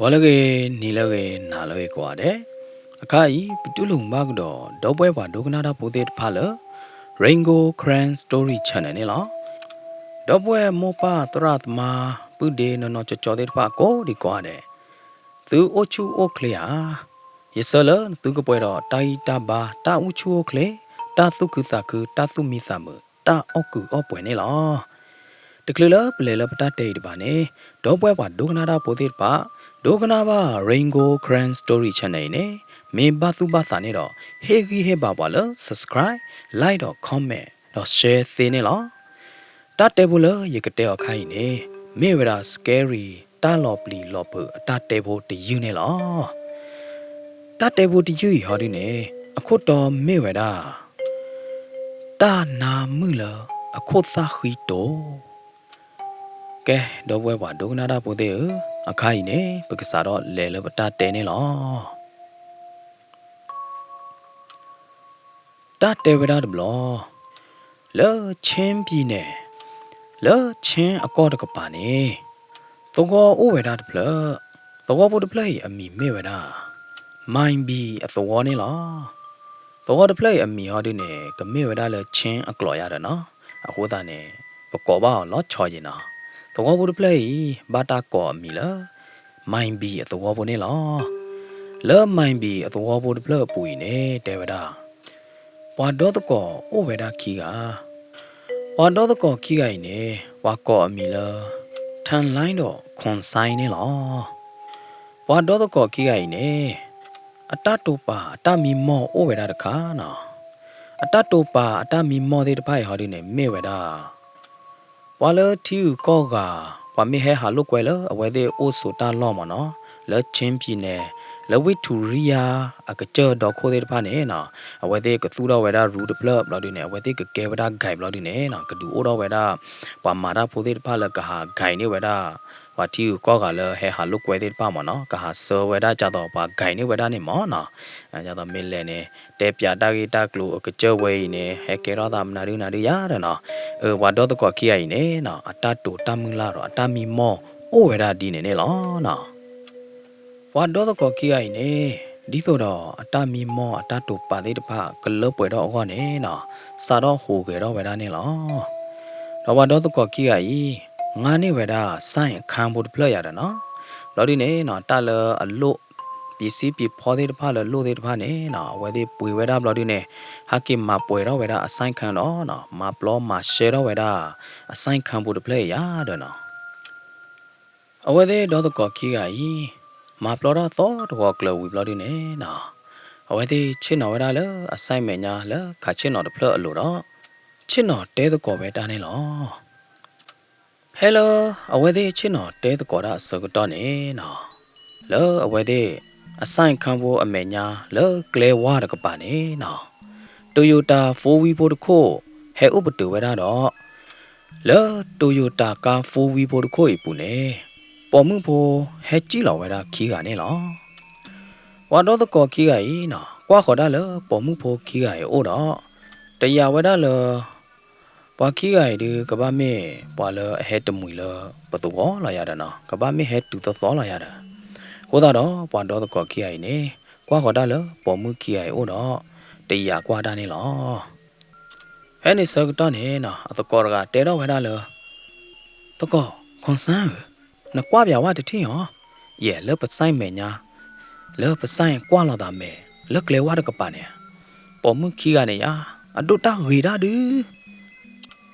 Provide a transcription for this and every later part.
ဂီၤလၢအဂ့ၤ, နံၤလၢအဂ့ၤ, နၤလၢအဂ့ၤကိးဂၤဒဲး, အခါအံၤ ပတူၢ်လိာ်မုာ်ဘၣ်ကဒီး ဒီပုၢ်ဝဲၢ်ပှၤဒိကနၣ်တၢ်ဖိသ့ၣ်တဖၣ်လၢ Rain Gold Karen Story Channel န့ၣ်လီၤ. ဒီပုၢ်ဝဲၢ်မိၢ်ပၢ်သရၣ်သမါ ပုၢ်ဒ့နီၢ်နီၢ်ကၠီကၠီသ့ၣ်တဖၣ်ကိးဒံးကိးဂၤဒဲး, သုအိၣ်ဆူၣ်အိၣ်ချ့ဧါ. ယဆၢလၢသုကပှဲၤဒီးတၢ်ဂံၢ်တၢ်ဘါ, တၢ်အိၣ်ဆူၣ်အိၣ်ချ့, တၢ်သူၣ်ခုသးခု, တၢ်သူၣ်မံသးမုာ်, တၢ်အီၣ်ကုာ်အီၣ်ပှဲၤန့ၣ်လီၤ. တချုးလၢပလဲၤလၢပတၢ်တဲအံၤတဘၣ်န့ၣ်, ဒီပုၢ်ဝဲၢ်ပှၤဒိကနၣ်တၢ်ဖိသ့ၣ်တဖၣ်, ဒိကနၣ်ဘၣ် Rain Gold Karen Story Channel အံၤန့ၣ်, မ့ၢ်ဘၣ်သူၣ်ဘၣ်သးန့ၣ်ဒီး, ဟ့ၣ်ဂံၢ်ဟ့ၣ်ဘါပှၤလၢ subscribe, like ဒီး comment ဒီး share သ့န့ၣ်လီၤ. တၢ်တဲဖိလၢယကတဲအီၤခါအံၤန့ၣ်, မ့ၢ်ဝဲဒၣ် scary တၢ်လီၤပျံၤလီၤဖုးအတၢ်တဲဖိတယုၢ်န့ၣ်လီၤ. တၢ်တဲဖိတယုၢ်အံၤဟီဒုန့ၣ်, အခိၣ်တီမ့ၢ်ဝဲဒၣ် တၢ်နါမုၣ်လၢအခိၣ်သၣ်ဃံတိၤ. ကဲ, ဒီပုၢ်ဝဲၢ်ပှၤဒိကနၣ်တၢ်ဖိသ့ၣ်ဧၢ, အခါအံၤန့ၣ် ပကစးထီၣ်လဲၤလၢပတၢ်တဲန့ၣ်လီၤ. တၢ်တဲဝဲဒၣ်တဘျီ, လၢ Chin ပြည်နယ်, လၢ Chin အကီၢ်တကပၤန့ၣ်, သဝီအိၣ်ဝဲဒၣ်တဖျၢၣ်, သဝီဖိတဖျၢၣ်အံၤအမံၤမ့ၢ်ဝဲဒၣ် မိုင်ဘီအသဝီန့ၣ်လီၤ. သဝီတဖျၢၣ်အံၤအမံၤဟီဒုန့ၣ် ကမ့ၢ်ဝဲဒၣ်လၢ Chin အကျိာ်ယါဒီးနီၤ, အဃိသတးန့ၣ် ပကိးဘၣ်အီၤလီၤဆီယံၤနီၤ. သဝီဖိတဖျၢၣ်အံၤ ဘၣ်တၢ်ကိးအမံၤလၢ မိုင်ဘီအသဝီဖိန့ၣ်လီၤ. လၢ မိုင်ဘီအသဝီဖိတဖျၢၣ်အပူၤအံၤန့ၣ် တဲဝဲဒၣ် ပှၤဒီသကိးအိၣ်ဝဲဒၣ်ခံဂၤ, ပှၤဒီသကိးခံဂၤအံၤန့ၣ် ပှၤကိးအမံၤလၢ ထၢၣ်လၢၣ်ဒီး ခွန်ဆိုင်း န့ၣ်လီၤ. ပှၤဒီသကိးခံဂၤအံၤန့ၣ် အတၢ်တိာ်ပာ်အတၢ်မံမီၢ်အိၣ်ဝဲဒၣ်တခါနီၤ. အတၢ်တိာ်ပာ်အတၢ်မံမီၢ်သ့ၣ်တဖၣ်အံၤဟီဒုန့ၣ် မ့ၢ်ဝဲဒၣ် ပှၤလၢထံဂုၤကီၢ်ဂၤ ပှၤမ့ၢ်ဟဲဟးလိာ်ကွဲလၢအဝဲသ့ၣ်အိၣ်ဆိးတၢ်လီၢ်မးနီၤ, လၢ Chinပြည်နယ်, လၢဝ့ၢ်ထူရံယါအကစၢၢ်ဒီခိၣ်သ့ၣ်တဖၣ်န့ၣ်နီၤ, အဝဲသ့ၣ်ကသူၣ်ထီၣ်ဝဲဒၣ်ရူတဖျၢၣ်ဘျီဒုန့ၣ် အဝဲသ့ၣ်ကကဲဝဲဒၣ် guide ဘျီဒုန့ၣ်နီၤ, ကဒုးအိၣ်ထီၣ်ဝဲဒၣ် ပှၤမၤတၢ်ဖိသ့ၣ်တဖၣ်လၢကဟး guide န့ၢ်ဝဲဒၣ် ပှၤထံဂုၤကီၢ်ဂၤလၢဟဲဟးလိာ်ကွဲသ့ၣ်တဖၣ်မးနီၤ, ကဟးဆှၢဝဲဒၣ်ဒ်သိးပှၤ guide န့ၢ်ဝဲဒၣ်န့ၣ်မးနီၤ. ဒ်သိးမ့ၢ်လဲၤန့ၣ် တဲပၠးတၢ်ဂ့ၢ်တၢ်ကျိၤအကစၢၢ်ဝဲအံၤန့ၣ် ဟဲကဲထီၣ်သးမနုၤဒုနၤဒုယါဒီးနီၤ, အၢ ပှၤဒီသကိးခံဂၤအံၤန့ၣ်နီၤ အတၢ်တိာ်တၢ်မုၢ်လၢ်ဒီးအတၢ်မံမီၢ်အိၣ်ဝဲဒၣ်ဒ်န့ၣ်န့ၣ်လီၤနီၤ. ပှၤဒီသကိးခံဂၤအံၤန့ၣ် ဒ်သိးဒီးအတၢ်မံမီၢ်အတၢ်တိာ်ပာ်သ့ၣ်တဖၣ်ကလၢပှဲၤထီၣ်အဂီၢ်န့ၣ်နီၤ, စးထီၣ်ဟူးဂဲၤထီၣ်ဝဲဒၣ်န့ၣ်လီၤ. ဒီးပှၤဒီသကိးခံဂၤအံၤ ငါန့ၢ်ဝဲဒၣ် ဆိုင်းအခန်းဖိတဖျၢၣ်ယါဒီးနီၤ, ဘျီဒုန့ၣ်နီၤ တၢ်လၢအလိၣ် ပစံပဖီသ့ၣ်တဖၣ်လၢလိၣ်သ့ၣ်တဖၣ်န့ၣ်နီၤ အဝဲသ့ၣ်ပှ့ၤဝဲဒၣ်ဘျီဒုန့ၣ် ဟဲက့ၤမၤပှဲၤထီၣ်ဝဲဒၣ်အ ဆိုင်းအခန်း ဒီးနီၤ မၤပျီမၤရှဲထီၣ်ဝဲဒၣ်အ ဆိုင်းအခန်း ဖိတဖျၢၣ်အံၤယါဒီးနီၤ. အဝဲသ့ၣ်ဒီသကိးခံဂၤအံၤ မၤပျီတၢ်သီတဂီၤကျၢၤဝံၤဘျီဒုန့ၣ်နီၤ, အဝဲသ့ၣ်ဆ့ၣ်နီၤဝဲဒၣ်လၢအ ဆိုင်း မဲာ်ညါလၢခးဆ့ၣ်နီၤတဖျၢၣ်အလိၤဒီး ဆ့ၣ်နီၤတဲသကိးဝဲတၢ်န့ၣ်လီၤ. ဖဲလၢအဝဲသ့ၣ်ဆ့ၣ်နီၤတဲသကိးတၢ်အဆၢကတီၢ်န့ၣ်နီၤ, လၢအဝဲသ့ၣ်အ ဆိုင်းအခန်း ဖိအမဲာ်ညါ လၢကျဲဝါတကပၤန့ၣ်နီၤ, Toyota four wheel ဖိတခိၣ် ဟဲအိၣ်ပတုာ်ဝဲဒၣ်ဒီး လၢ Toyota ကား four wheel ဖိတခိၣ်အံၤအပူၤန့ၣ် ပိာ်မုၣ်ဖိဟဲစံၣ်လီၤဝဲဒၣ်ခံဂၤန့ၣ်လီၤ. ပှၤဒီသကိးခံဂၤအံၤနီၤ ကွၢ်ဃီၤဒၣ်လၢပိာ်မုၣ်ဖိခံဂၤအံၤအအိၣ်ဒီး တယာ်ဝဲဒၣ်လၢ ပှၤခံဂၤအံၤဒုး ကဘၣ်မ့ၢ်ပှၤလၢအဟဲတမှံၤလၢပသဝီလီၤယါဒီးနီၤ, ကဘၣ်မ့ၢ်ဟဲတုၤသီသီလီၤယါဒီး, အဃိသတးဒီး ပှၤဒီသကိးခံဂၤအံၤန့ၣ် ကွၢ်ဃီၤဒၣ်လၢပိာ်မုၣ်ခံဂၤအံၤအအိၣ်ဒီး တယာ်ကွၢ်တၢ်န့ၣ်လီၤ. ဖဲန့ၣ်ဆၢကတီၢ်န့ၣ်နီၤ အသကိးတဂၤတဲထီၣ်ဝဲဒၣ်လၢ သကိး ခွန်ဆိုင်းဧၢ, နကွၢ်ပၠးဝဲတထံၣ်ဧါ, ယဲၢ်လၢပ ဆိုင်း မဲာ်ညါ, လၢပ ဆိုင်း ကွၢ်လိာ်သးမဲာ် လၢကျဲဝါတကပၤန့ၣ်, ပိာ်မုၣ်ခံဂၤန့ၣ်ယါ, အဒိၣ်တၢ်ဂ့ၤဒၣ်ဒုး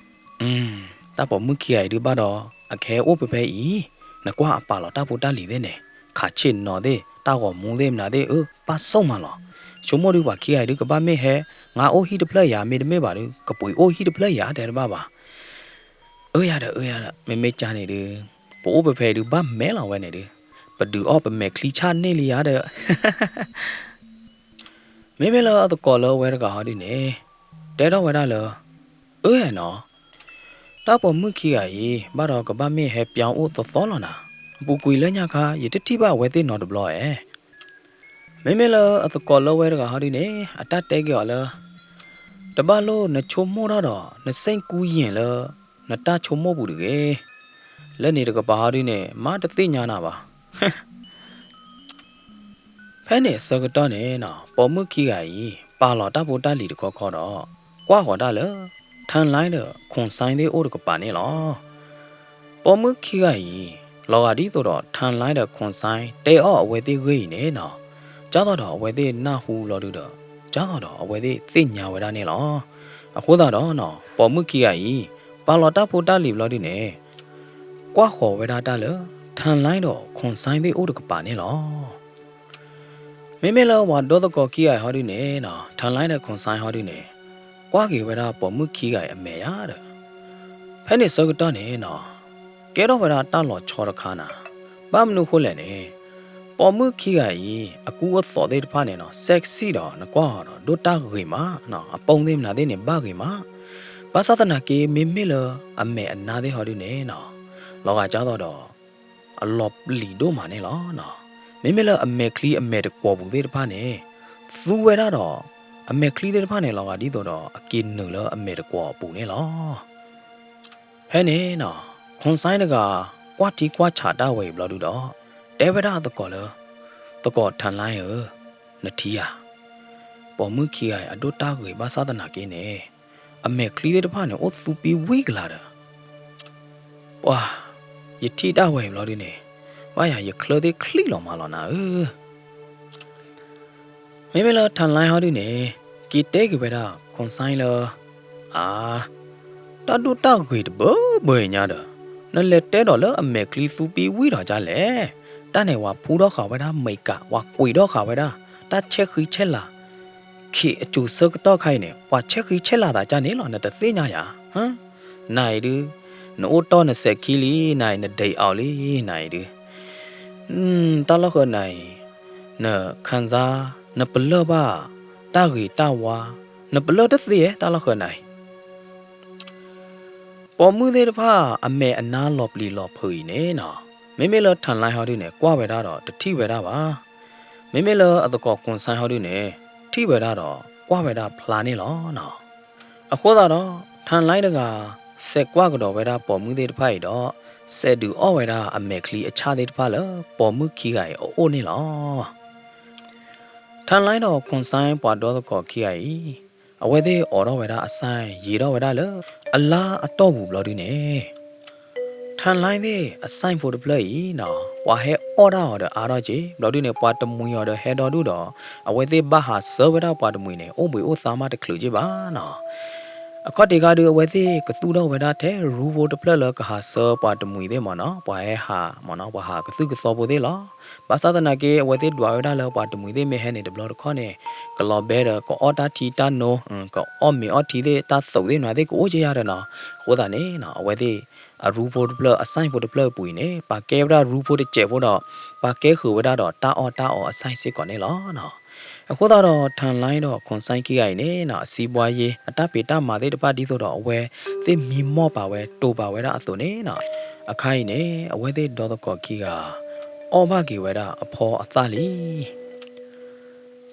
တၢ်ပိာ်မုၣ်ခံဂၤအံၤဒုးဘၣ်ဒီး အကဟဲအိၣ်ဖဲဖဲအံၤ, နကွၢ်အပာ်လီၤတၢ်ဖိတၢ်လံၤသ့ၣ်န့ၣ်, ခးဆ့ၣ်နီၤသ့ၣ် တၢ်ဂီၤမူသ့ၣ်မနုၤသ့ၣ် အၢ ပၢ်ဆိၣ်မးလီၤ. ဆိကမိၣ်ဒုးပှၤခံဂၤအံၤဒုး ကဘၣ်မ့ၢ်ဟဲ ငါအိၣ်ဟံၣ်တဖျၢၣ်ယၤ မ့တမ့ၢ်ဘၣ်ဒုး ကပှ့ၤအိၣ်ဟံၣ်တဖျၢၣ်ယၤ တဲတဘၣ်ဘၣ်. အၢယၤဒီး အၢယၤဒီး မ့မ့ၢ်ကါန့ၣ်ဒုး ပအိၣ်ဖဲဖဲအံၤဒုး ဘၣ်မဲာ်လီၤဝဲန့ၣ်ဒုး, ပဒုးအီၣ်ပမဲာ်ချံဆၣ်န့ၢ်လံယၤဒီး မ့မ့ၢ်လၢအသကိးလၢအဝဲတဂၤဟီဒုးန့ၣ် တဲထီၣ်ဝဲဒၣ်လၢ အၢနီၤ, တၢ်ပိာ်မုၣ်ခံဂၤအံၤ ဘၣ်ဒီးကဘၣ်မ့ၢ်ဟဲပၠါအိၣ်သီသီလီၤနၤ, ပူၤကွံာ်လၢညါခါ ယတထံၣ်ဘၣ်အဝဲသ့ၣ်နီတဘျီဧါ. မ့မ့ၢ်လၢအသကိးလၢအဝဲတဂၤဟီဒုးန့ၣ် အတၢ်တဲက့ၤအီၤလၢ တဘၣ်လိၣ်နဆိကမိၣ်ထီၣ်ဒီး နစ့ၣ်ကူယံာ်လၢ နတၢ်ဆိကမိၣ်ပူၤတဂ့ၤ. လၢန့ၣ်တကပၤဟီဒုးန့ၣ် မ့ၢ်တသ့ၣ်ညါနၤဘၣ်. ဖဲန့ၣ်အဆၢကတီၢ်န့ၣ်နီၤ ပိာ်မုၣ်ခံဂၤအံၤ ပာ်လီၤတၢ်ဖိတၢ်လံၤတခီခီဒီး ကွၢ်ဃီၤတၢ်လၢ ထၢလၢၣ်ဒီး ခိၣ်စဲၣ်သ့ၣ်အိၣ်တကပၤန့ၣ်လီၤ. ပိာ်မုၣ်ခံဂၤအံၤ လီၤဂာ်ဒ်သိးဒီး ထၢလၢၣ်ဒီး ခိၣ်စဲၣ် တဲအီၣ်အဝဲသ့ၣ်ဂ့ၢ်အံၤန့ၣ်နီၤ, ကၢ်သိးဒီးအဝဲသ့ၣ်နၢ်ဟူလီၤဒုဒီး ကၢ်သိးဒီးအဝဲသ့ၣ်သ့ၣ်ညါဝဲဒၣ်န့ၣ်လီၤ. အဃိသတးဒီးနီၤ ပိာ်မုၣ်ခံဂၤအံၤ ပာ်လီၤတၢ်ဖိတၢ်လံၤဘျီဒုန့ၣ် ကွၢ်ဃီၤဝဲဒၣ်တၢ်လၢ ထၢလၢၣ်ဒီး ခိၣ်စဲၣ်သ့ၣ်အိၣ်တကပၤန့ၣ်လီၤ. မ့မ့ၢ်လၢပှၤဒီသကိးခံဂၤအံၤဟီဒုန့ၣ်နီၤ ထၢလၢၣ်ဒီး ခိၣ်စဲၣ်ဟီဒုန့ၣ် ကွၢ်က့ၤဝဲဒၣ်ပိာ်မုၣ်ခံဂၤအံၤအမဲာ်ညါဒီး ဖဲန့ၣ်ဆၢကတီၢ်န့ၣ်နီၤ ကဲထီၣ်ဝဲဒၣ်တၢ်လီၤဆီတခါနၤ, ဘၣ်မနုၤဃိလဲၣ်န့ၣ် ပိာ်မုၣ်ခံဂၤအံၤ အကူအသိးသ့ၣ်တဖၣ်န့ၣ်နီၤ sexy ဒီးနကွၢ်အီၤဒီး ဒိၣ်တၢ်ဂ့ၤမးနီၤ, အပိာ်သ့ၣ်မနုၤသ့ၣ်န့ၣ် ဘၣ်ဂ့ၤမး, ဘၣ်ဆၣ်သနာ်က့ မ့မ့ၢ်လၢအမဲာ်အနါသ့ၣ်ဟီဒုန့ၣ်နီၤ လီၤဂာ်ကၢ်သိးဒီး အလီၤပျံၤဒိၣ်မးန့ၣ်လီၤ. မ့မ့ၢ်လၢအမဲာ်ချံအမဲာ်တကွီၤပူၤသ့ၣ်တဖၣ်န့ၣ် သူဝဲဒၣ်ဒီး အမဲာ်ချံသ့ၣ်တဖၣ်န့ၣ် လီၤဂာ်ဒ်သိးဒီး အက့ၤနုာ်လၢအမဲာ်တကွီၤအပူၤန့ၣ်လီၤ. ဖဲန့ၣ်နီၤ ခိၣ်စဲၣ်တဂၤ ကွၢ်ထံကွၢ်ဆးတၢ်ဝဲအံၤဘျီဒုဒီး တဲဝဲဒၣ်အသကိးလၢ သကိးထၢလၢၣ်ဧၢ, နထံၣ်ဧါ, ပိာ်မုၣ်ခံဂၤအံၤ အဒိၣ်တၢ်ဂ့ၤဘၣ်ဆၣ်သနာ်က့န့ၣ် အမဲာ်ချံသ့ၣ်တဖၣ်န့ၣ် အိၣ်သူပံဝံကလၤဒီး ပှၤ ယထံၣ်တၢ်ဝဲအံၤဘျီဒုန့ၣ် ဘၣ်ယၤ ယချၢသ့ၣ်ချံးလီၤမးလီၤနၤဧၢ. မ့မ့ၢ်လၢထၢလၢၣ်ဟီဒုန့ၣ် က့ၤတဲက့ၤဝဲဒၣ် ခိၣ်စဲၣ်လၢ အါ တၢ်ဒိၣ်တၢ်ဂ့ၤတဘၢဘၢအံၤညါဒီး နလဲၤတဲဒီးလၢအမဲာ်ချံသူပံဝံဒီးဒ်လဲၣ်. တၢ်န့ၣ် ပှၤဖူထီၣ်ဃာ်ဝဲဒၣ်မ့ၤကး, ပှၤကွံာ်ထီၣ်ဃာ်ဝဲဒၣ် တၢ်ဆဲဃံဆဲလၤ, ခ့အစိၤဆၢကတီၢ်ခါအံၤန့ၣ် ပှၤဆဲဃံဆဲလၤသးဒ်န့ၣ်လီၤ, နတသ့ၣ်ညါယၤ. နၤအံၤဒု နအိၣ်တီၢ်နစဲးခံလံ, နၤအံၤ နဒံးအီၤလံ, နၤအံၤဒု တၢ်လီၢ်ဃၢၤနၤအံၤ နခံစား, နပလၢၢ်ဘၣ် တၢ်ဂ့ၤတၢ်ဝါ, နပလၢၢ်တသ့ဧါ တၢ်လီၢ်ဃၢၤနၤအံၤ. ပိာ်မုၣ်သ့ၣ်တဖၣ် အမဲာ်အနါလီၤပျံၤလီၤဖုးအံၤန့ၣ်နီၤ, မ့မ့ၢ်လၢထၢလၢၣ်ဟီဒုန့ၣ် ကွၢ်ဝဲဒၣ်ဒီးတထံၣ်ဝဲဒၣ်ဘၣ်. မ့မ့ၢ်လၢအသကိးခိၣ်စဲၣ်ဟီဒုန့ၣ် ထံၣ်ဝဲဒၣ်ဒီးကွၢ်ဝဲဒၣ်ဖျါန့ၣ်လီၤနီၤ. အဃိသတးဒီး ထၢလၢၣ်တဂၤ ဆဲးကွၢ်ကဒီးဝဲဒၣ်ပိာ်မုၣ်သ့ၣ်တဖၣ်အံၤဒီး ဆဲးဒုးအီၣ်ဝဲဒၣ်အမဲာ်ချံအဆၣ်သ့ၣ်တဖၣ်လၢပိာ်မုၣ်ခံဂၤအံၤအအိၣ်န့ၣ်လီၤ. ထၢလၢၣ်ဒီးခိၣ်စဲၣ်ပှၤဒီသကိးခံဂၤအံၤ အဝဲသ့ၣ်အိးထီၣ်ဝဲဒၣ်အစဲၣ် ယံၤထီၣ်ဝဲဒၣ်လၢ အလါအတီၢ်ပူၤဘျီဒုန့ၣ် ထၢလၢၣ်သ့ၣ်အစဲၣ်ဖိတဖျၢၣ်အံၤနီၤ ပှၤဟဲအီၣ်တၢ်အီၤဒီးအါထီၣ်က့ၤ ဘျီဒုန့ၣ် ပှၤတမှံၤအီၤဒီးဟဲဒီဒူၣ်ဒီး အဝဲသ့ၣ်ဘၣ်ဟးဆှၢဝဲဒၣ်ပှၤတမှံၤန့ၣ် အိၣ်ဘှံးအိၣ်သါမးတချုးက့ၤဘၣ်နီၤ. အခီၣ်ထံးခါဒု အဝဲသ့ၣ်ကသူၣ်ထီၣ်ဝဲဒၣ်ထဲရူဖိတဖျၢၣ်လၢကဟးဆှၢပှၤတမှံၤသ့ၣ်မ့ၢ်နီၤ ပှၤဟဲဟးမ့ၢ်နီၤ ပှၤဟးကသုၣ်ကသီဖိသ့ၣ်လီၤ. ဘၣ်ဆၣ်သနာ်က့ အဝဲသ့ၣ်ဒွးဝဲဒၣ်လၢပှၤတမှံၤသ့ၣ်မ့ၢ်ဟဲန့ၣ်တဘျီတခီၣ်န့ၣ် ကလီၤဘဲဒီး ကအီၣ်တၢ်ထံတၢ်နိ ကအီၣ်မ့ၤအီထံသ့ၣ် တၢ်သိးသ့ၣ်မနုၤသ့ၣ်ကအိၣ်က့ၤယါဒီးနီၤ. အဃိသတးန့ၣ်နီၤ အဝဲသ့ၣ် အရူဖိတဖျၢၣ် အစဲၣ်ဖိတဖျၢၣ်အပူၤအံၤန့ၣ် ပှၤကဲဝဲဒၣ်ရူဖိတစဲးဖိဒီး ပှၤကဲဃုာ်ဝဲဒၣ်ဒီးတၢ်အီၣ်တၢ်အီအစဲၣ်စ့ၢ်ကီးန့ၣ်လီၤနီၤ. အဃိသတးဒီး ထၢလၢၣ်ဒီးခိၣ်စဲၣ်ခံဂၤအံၤန့ၣ်နီၤ အစံးဘှါယ့ အတၢ်ဖံးတၢ်မၤသ့ၣ်တဖၣ်ဒ်သိးဒီးအဝဲသ့ၣ်မံမီၢ်ပာ်ဝဲတိာ်ပာ်ဝဲဒၣ်အသိးန့ၣ်နီၤ အခါအံၤန့ၣ် အဝဲသ့ၣ်ဒီသကိးခံဂၤ အီၣ်ဘၣ်က့ၤဝဲဒၣ်အဖီအသၣ်လံ.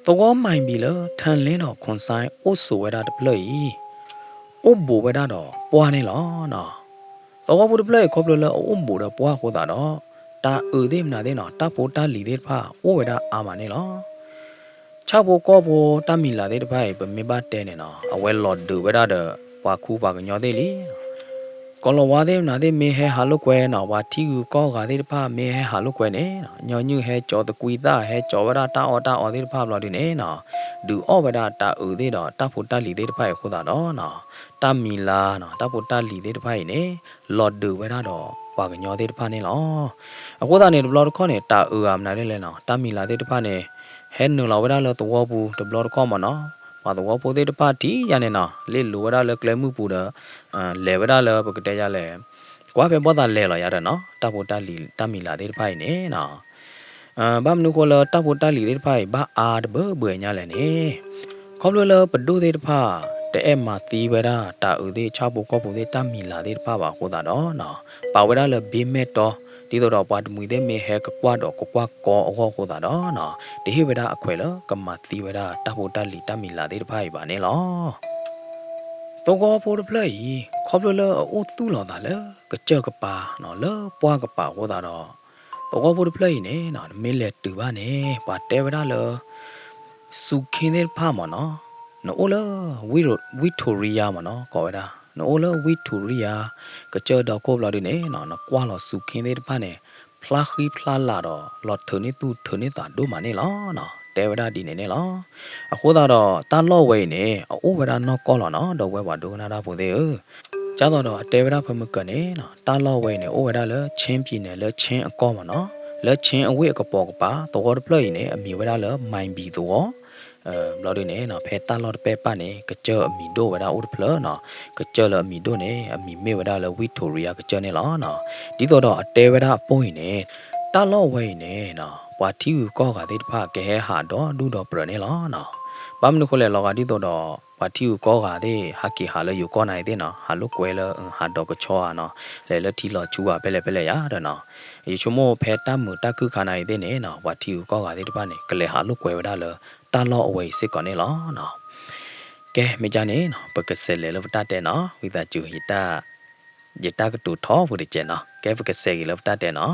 သဝီမၤဘံၤလၢထၢလၢၣ်ဒီးခိၣ်စဲၣ်အိၣ်ဆိးဝဲဒၣ်တဖျၢၣ်အံၤ အိၣ်ဘူးဝဲဒၣ်ဒီးပှၢ်န့ၣ်လီၤနီၤ. သဝီဖိတဖျၢၣ်အံၤ ခီဖျိလၢအအိၣ်ဘူးဒီးပှၢ်အဃိသတးဒီး တၢ်အုးသ့ၣ်မနုၤသ့ၣ်နီၤ တၢ်ဖိတၢ်လံၤသ့ၣ်တဖၣ် အိၣ်ဝဲဒၣ်အါမးန့ၣ်လီၤ. ဆၣ်ဖိကီၢ်ဖိတၢ်မံၤလၤသ့ၣ်တဖၣ်အံၤ ပမ့ၢ်ဘၣ်တဲန့ၣ်နီၤ အဝဲလီၤဒုးဝဲဒၣ်ဒီး ပှၤခူပှၤကညီသ့ၣ်လံ. ကီၤလၤဝါသ့ၣ်မနုၤသ့ၣ်မ့ၢ်ဟဲဟးလိာ်ကွဲနီၤ ပှၤထံဂုၤကီၢ်ဂၤသ့ၣ်တဖၣ်မ့ၢ်ဟဲဟးလိာ်ကွဲန့ၣ် ညီနုၢ်ဟဲကၠီၤသကွံာ်သၣ် ဟဲကၠီၤဝဲဒၣ်တၢ်အီၣ်တၢ်အီသ့ၣ်တဖၣ်ဘျီဒုန့ၣ်နီၤ ဒုးအီၣ်ဝဲဒၣ်တၢ်အုးသ့ၣ်ဒီးတၢ်ဖိတၢ်လံၤသ့ၣ်တဖၣ်အံၤအဃိသတးဒီးနီၤ တၢ်မံၤလၤနီၤ တၢ်ဖိတၢ်လံၤသ့ၣ်တဖၣ်အံၤန့ၣ် လီၤဒုးဝဲဒၣ်ဒီးပှၤကညီသ့ၣ်တဖၣ်န့ၣ်လီၤ. အဃိသတးန့ၣ် တဘျီတခီၣ်န့ၣ် တၢ်အုးဧါမနုၤဒ်လဲၣ်နီၤ တၢ်မံၤလၤသ့ၣ်တဖၣ်န့ၣ် ဟဲနုာ်လီၤဝဲဒၣ်လၢသဝီပူၤတဘျီတခီၣ်မ့ၢ်နီၤ ပှၤသဝီဖိသ့ၣ်တဖၣ်ထံၣ်ယါန့ၣ်နီၤ လ့ၣ်လိၤဝဲဒၣ်လၢကျဲမုၢ်ပူၤဒီး လဲၤဝဲဒၣ်လၢပကတဲယါလဲၣ် ကွၢ်ဖဲဘီၣ်သးလဲၤလီၤယါဒီးနီၤ တၢ်ဖိတၢ်လံၤတၢ်မံၤလၤသ့ၣ်တဖၣ်အံၤန့ၣ်နီၤ ဘၣ်မနုၤဃိလၢတၢ်ဖိတၢ်လံၤသ့ၣ်တဖၣ်အံၤ ဘၣ်အါတဘၢဘၢညါလဲၣ်န့ၣ် ခီဖျိလၢပဒိၣ်သ့ၣ်တဖၣ် တအဲၣ်မၤသံဝဲဒၣ်တၢ်အုးသ့ၣ် ဆၣ်ဖိကီၢ်ဖိသ့ၣ် တၢ်မံၤလၤသ့ၣ်တဖၣ်ဘၣ်အဃိသတးဒီးနီၤ ပာ်ဝဲဒၣ်လၢဘ့မဲာ်တီ ဒ်သိးဒီးပှၤတမှံၤသ့ၣ်မ့ၢ်ဟဲကကွၢ်ဒီးကကွၢ်ကီအဂီၢ်အဃိသတးဒီးနီၤ တဟ့ၣ်ဝဲဒၣ်အခွဲးလၢကမၤသံဝဲဒၣ်တၢ်ဖိတၢ်လံၤတၢ်မံၤလၤသ့ၣ်တဖၣ်အံၤဘၣ်န့ၣ်လီၤ. သဝီဖိတဖျၢၣ်အံၤ ခီဖျိလၢအအိၣ်သူၣ်လီၤသးလၢကစၢၢ်ကပၤနီၤ လၢပှၢ်ကပၤအဃိသတးဒီး သဝီဖိတဖျၢၣ်အံၤန့ၣ်နီၤ နမ့ၢ်လဲၤတုၤဘၣ်န့ၣ် ပှၤတဲဝဲဒၣ်လၢ စူခ့သ့ၣ်တဖၣ်မ့ၢ်နီၤ, နအိၣ်လၢ ဝံၣ်ထိရံယါမ့ၢ်နီၤ ကိးဝဲဒၣ် နအိၣ်လၢဝံၣ်ထိရံယါ ကစၢၢ်ဒီခိၣ်ဘျီဒုန့ၣ်နီၤ နကွၢ်လီၤစူခ့သ့ၣ်တဖၣ်န့ၣ် ဖျါဃံဖျါလၤဒီး လီၤထုးန့ၢ်သူၣ်ထုးန့ၢ်သးဒိၣ်မးန့ၣ်လီၤနီၤ. တဲဝဲဒၣ်ဒ်န့ၣ်န့ၣ်လီၤ. အဃိသတးဒီး တၢ်လီၢ်ဝဲအံၤန့ၣ် အအိၣ်ဝဲဒၣ်နီၢ်ကီၢ်လီၤနီၤ ဒီပုၢ်ဝဲၢ်ပှၤဒိကနၣ်တၢ်ဖိသ့ၣ်ဧၢ. ကၢ်သိးဒီးအတဲဝဲဒၣ်ဖဲမုၢ်ကၢၤန့ၣ်နီၤ တၢ်လီၢ်ဝဲအံၤန့ၣ် အိၣ်ဝဲဒၣ်လၢ ချင်းပြည်နယ် လၢချင်းအကီၢ်မ့ၢ်နီၤ, လၢချင်းအဝ့ၢ်အကပိာ်ကပၤ သဝီတဖျၢၣ်အံၤန့ၣ် အမံၤဝဲဒၣ်လၢ မိုင်ဘီသဝီ ဘျီဒုန့ၣ်နီၤ ဖဲတၢ်လီၢ်တပဲၢ်ပၢ်န့ၣ် ကစၢၢ်အမံၤဒိၣ်ဝဲဒၣ်အိၣ်တဖျၢၣ်နီၤ, ကစၢၢ်လၢအမံၤဒိၣ်န့ၣ် အမံၤမ့ၢ်ဝဲဒၣ်လၢ ဝံၣ်ထိရံယါကစၢၢ်န့ၣ်လီၤနီၤ. ဒ်သိးဒီးအတဲဝဲဒၣ်အပိၢ်အံၤန့ၣ် တၢ်လီၢ်ဝဲအံၤန့ၣ်နီၤ ပှၤထံဂုၤကီၢ်ဂၤသ့ၣ်တဖၣ်ကဟဲဟးဒီဒူၣ်ဒီပြၢၤန့ၣ်လီၤနီၤ. ဘၣ်မနုၤဃိလဲၣ် လီၤဂာ်ဒ်သိးဒီး ပှၤထံဂုၤကီၢ်ဂၤသ့ၣ် ဟးက့ၤဟးလၢယိၤကီၢ်နၤအံၤသ့ၣ်နီၤ ဟးလိာ်ကွဲလၢ ဟးဒီးကဆီဧါနီၤ လဲၤလၢထံလီၤဆူဧါ ဖဲလဲၣ်ဖဲလဲၣ်ယါဒီးနီၤ, ယဆိကမိၣ်ဖဲတၢ်မုာ်တၢ်ခုၣ်ခါနၤအံၤသ့ၣ်န့ၣ်နီၤ ပှၤထံဂုၤကီၢ်ဂၤသ့ၣ်တဖၣ်န့ၣ် ကလဲၤဟးလိာ်ကွဲဝဲဒၣ်လၢ တၢ်လီၢ်အဝဲအံၤစ့ၢ်ကီးန့ၣ်လီၤနီၤ. ကဲ မ့ၢ်ကန့ၣ်နီၤ ပကစးလဲၤလၢပတၢ်တဲနီၤ ဝံသးစူၤ ယတၢ်ကတိၤထီဘိတစဲးနီၤ ကဲ ပကစးက့ၤလၢပတၢ်တဲနီၤ.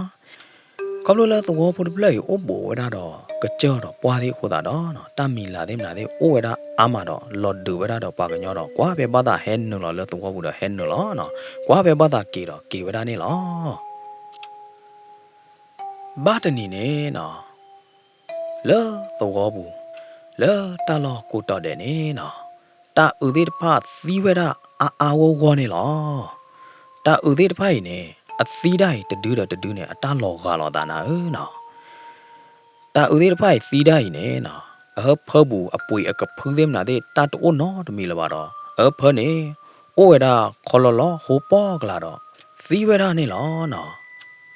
ခီဖျိလၢသဝီဖိတဖျၢၣ်အံၤ အိၣ်ဘူးဝဲဒၣ်ဒီး ကစၢၢ်ဒီးပှၢ်သ့ၣ်အဃိသတးဒီးနီၤ တၢ်မံၤလၤသ့ၣ်မနုၤသ့ၣ် အိၣ်ဝဲဒၣ်အါမးဒီး လီၤဒုးဝဲဒၣ်ဒီးပှၤကညီဒီး ကွၢ်ဖဲဘၣ်သးဟဲနုာ်လီၤလၢသဝီပူၤဒီးဟဲနုာ်လီၤနီၤ, ကွၢ်ဖဲဘၣ်သးက့ၤဒီးက့ၤဝဲဒၣ်န့ၣ်လီၤ. ဘၣ်တနံၤန့ၣ်နီၤ လၢသဝီပူၤ လၢတၢ်လီၢ်ကိးတီၤဒဲးန့ၣ်နီၤ တၢ်အုးသ့ၣ်တဖၣ်သံဝဲဒၣ်အါအါဂီၢ်ဂီၢ်န့ၣ်လီၤ. တၢ်အုးသ့ၣ်တဖၣ်အံၤန့ၣ် အသံဒၣ်အံၤတဒုဒီးတဒုန့ၣ် အတၢ်လီၤဂာ်လိာ်သးနၤဧၢနီၤ. တၢ်အုးသ့ၣ်တဖၣ်အံၤသံဒၣ်အံၤန့ၣ်နီၤ အဟၢဖၢပူၤအပှ့ၤအကဖုသ့ၣ်မနုၤသ့ၣ် တၢ်တအိၣ်နီတမံၤလၢၤဘၣ်ဒီး အဟၢဖၢန့ၣ် အိၣ်ဝဲဒၣ်ခီလီၤလီၤဟိပီၢ်ကလာ်ဒီး သံဝဲဒၣ်န့ၣ်လီၤနီၤ.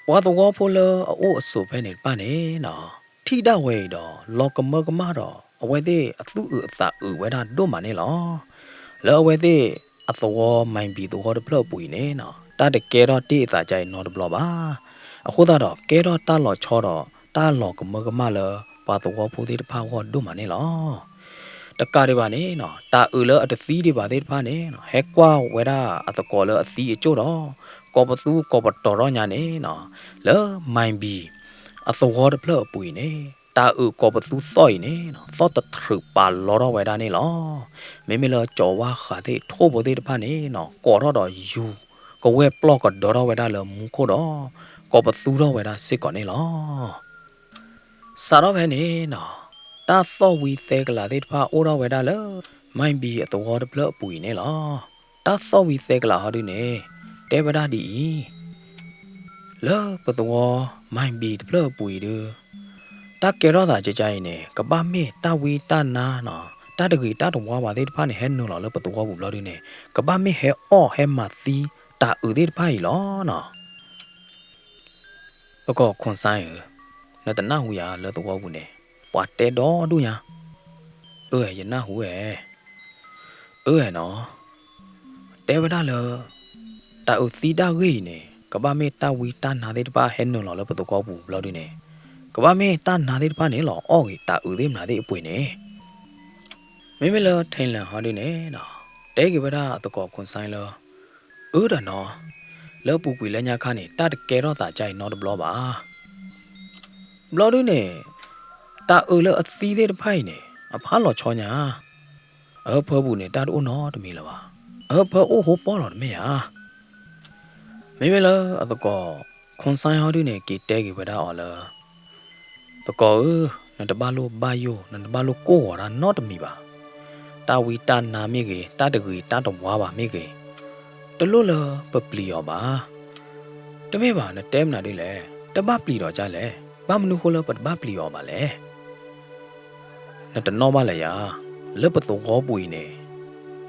ပှၤသဝီဖိလၢအအိၣ်အဆိးဖဲန့ၣ်တဖၣ်န့ၣ်နီၤ ထံၣ်ဒၣ်ဝဲအံၤဒီး လီၤကမၢကမၣ်ဒီး အဝဲသ့ၣ်အသူၣ်အုးအသးအုးဝဲဒၣ်ဒိၣ်မးန့ၣ်လီၤ. လၢအဝဲသ့ၣ်အသဝီ မိုင်ဘီသဝီတဖျၢၣ်အပူၤအံၤန့ၣ်နီၤ တၢ်တကဲထီၣ်တ့ၢ်အသးကါအံၤနီတဘျီဘၣ်. အဃိသတးဒီး ကဲထီၣ်တၢ်လီၤဆီဒီး တၢ်လီၤကမၢကမၣ်လၢ ပှၤသဝီဖိသ့ၣ်တဖၣ်အဂီၢ်ဒိၣ်မးန့ၣ်လီၤ. တကးဒံးဘၣ်န့ၣ်နီၤ တၢ်အုးလၢအတသံဒံးဘၣ်သ့ၣ်တဖၣ်န့ၣ်နီၤ ဟဲကွၢ်ဝဲဒၣ်အသကိးလၢအသံအကၠိၣ်ဒီး ကိးပသူကိးပတီၤထီၣ်ညါန့ၣ်နီၤ လၢ မိုင်ဘီ အသဝီတဖျၢၣ်အပူၤအံၤန့ၣ် တၢ်အုးကိးပသူသီၣ်အံၤန့ၣ်နီၤ သီၣ်တထြုးပာ်လီထီၣ်ဝဲဒၣ်န့ၣ်လီၤ. မ့မ့ၢ်လၢကၠီၤဝါဃးသ့ၣ်ထိၣ်ဖိသ့ၣ်တဖၣ်န့ၣ်နီၤ ကိးထီၣ်ဒီးယူၤ ကဝဲၢ်ပျီၢ်ကဒီထီၣ်ဝဲဒၣ်လၢမူခိၣ်ဒီး ကိးပသူထီၣ်ဝဲဒၣ်စ့ၢ်ကီးန့ၣ်လီၤ. စးထီၣ်ဖဲန့ၣ်နီၤ တၢ်သီၣ်ဝံၤသဲကလးသ့ၣ်တဖၣ်အိၣ်ထီၣ်ဝဲဒၣ်လၢ မိုင်ဘီအသဝီတဖျၢၣ်အပူၤအံၤန့ၣ်လီၤ. တၢ်သီၣ်ဝံၤသဲကလးဟီဒုန့ၣ် တဲဝဲဒၣ်ဒ်အံၤ, လၢပသဝီ မိုင်ဘီတဖျၢၣ်အပူၤအံၤဒု တၢ်ကဲထီၣ်သးကကါအံၤန့ၣ် ကဘၣ်မ့ၢ်တၢ်ဝံတၢ်နါနီၤ တၢ်တဂ့ၤတၢ်တဝါဘၣ်သ့ၣ်တဖၣ်န့ၣ် ဟဲနုာ်လီၤလၢပသဝီပူၤဘျီဒုန့ၣ် ကဘၣ်မ့ၢ်ဟဲအီၣ်ဟဲမၤသံတၢ်အုးသ့ၣ်တဖၣ်အံၤလီၤနီၤ. သကိးခွန်စိုင်းဧၢ, နတနၢ်ဟူယၤလၢသဝီပူၤန့ၣ် ပှၤတဲဒီဒူၣ်ညါ. အၢ ယနၢ်ဟူဝဲ. အၢနီၤ, တဲဝဲဒၣ်လၢ တၢ်အုးသံတၢ်ဂ့ၢ်အံၤန့ၣ် ကဘၣ်မ့ၢ်တၢ်ဝံတၢ်နါသ့ၣ်တဖၣ်ဟဲနုာ်လီၤလၢပသဝီပူၤဘျီဒုန့ၣ် ကဘၣ်မ့ၢ်တၢ်နါသ့ၣ်တဖၣ်န့ၣ်လီၤအီၣ်ဂ့ၤတၢ်အုးသ့ၣ်မနုၤသ့ၣ်အပှ့ၤန့ၣ် မ့မ့ၢ်လၢ ထံလၢဟီဒုန့ၣ်နီၤ တဲက့ၤဝဲဒၣ်သကိးခွန်စိုင်းလၢ အၢဒီးနီၤ, လၢအပူၤကွံာ်လၢညါခါန့ၣ် တၢ်တကဲထီၣ်သးကါအံၤနီတဘျီဘၣ်. ဘျီဒုန့ၣ် တၢ်အုးလၢအသံသ့ၣ်တဖၣ်အံၤန့ၣ် အဖးလီၤဆီညါ, အဟၢဖၢပူၤန့ၣ် တၢ်တအိၣ်နီတမံၤလၢၤဘၣ်. အဟၢဖၢအိၣ်ဟိပီၢ်လီၤတမ့ၢ်ဧါ. မ့မ့ၢ်လၢအသကိး ခွန်စိုင်းဟီဒုန့ၣ် က့ၤတဲက့ၤဝဲဒၣ်အီၤလၢ သကိးဧၢ, နတဘၣ်လိၣ်ဘၣ်ယိၣ် နတဘၣ်လိၣ်ကိၢ်ဂီၤတၢ်နီတမံၤဘၣ်. တၢ်ဝံတၢ်နါမ့ၢ်ဂ့ၤ တၢ်တဂ့ၤတၢ်တဝါဘၣ်မ့ၢ်ဂ့ၤ, တလိၣ်လၢပပျံၤအီၤဘၣ်. တမ့ၢ်ဘၣ် နတဲမနုၤဒ်လဲၣ်, တဘၣ်ပျံၤဒီးကါလဲၣ်, ဘၣ်မနုၤဃိလၢပတဘၣ်ပျံၤအီၤဘၣ်လဲၣ်. နတနီၣ်ဘၣ်လၢၤယၤ, လၢပသဝီပူၤအံၤန့ၣ်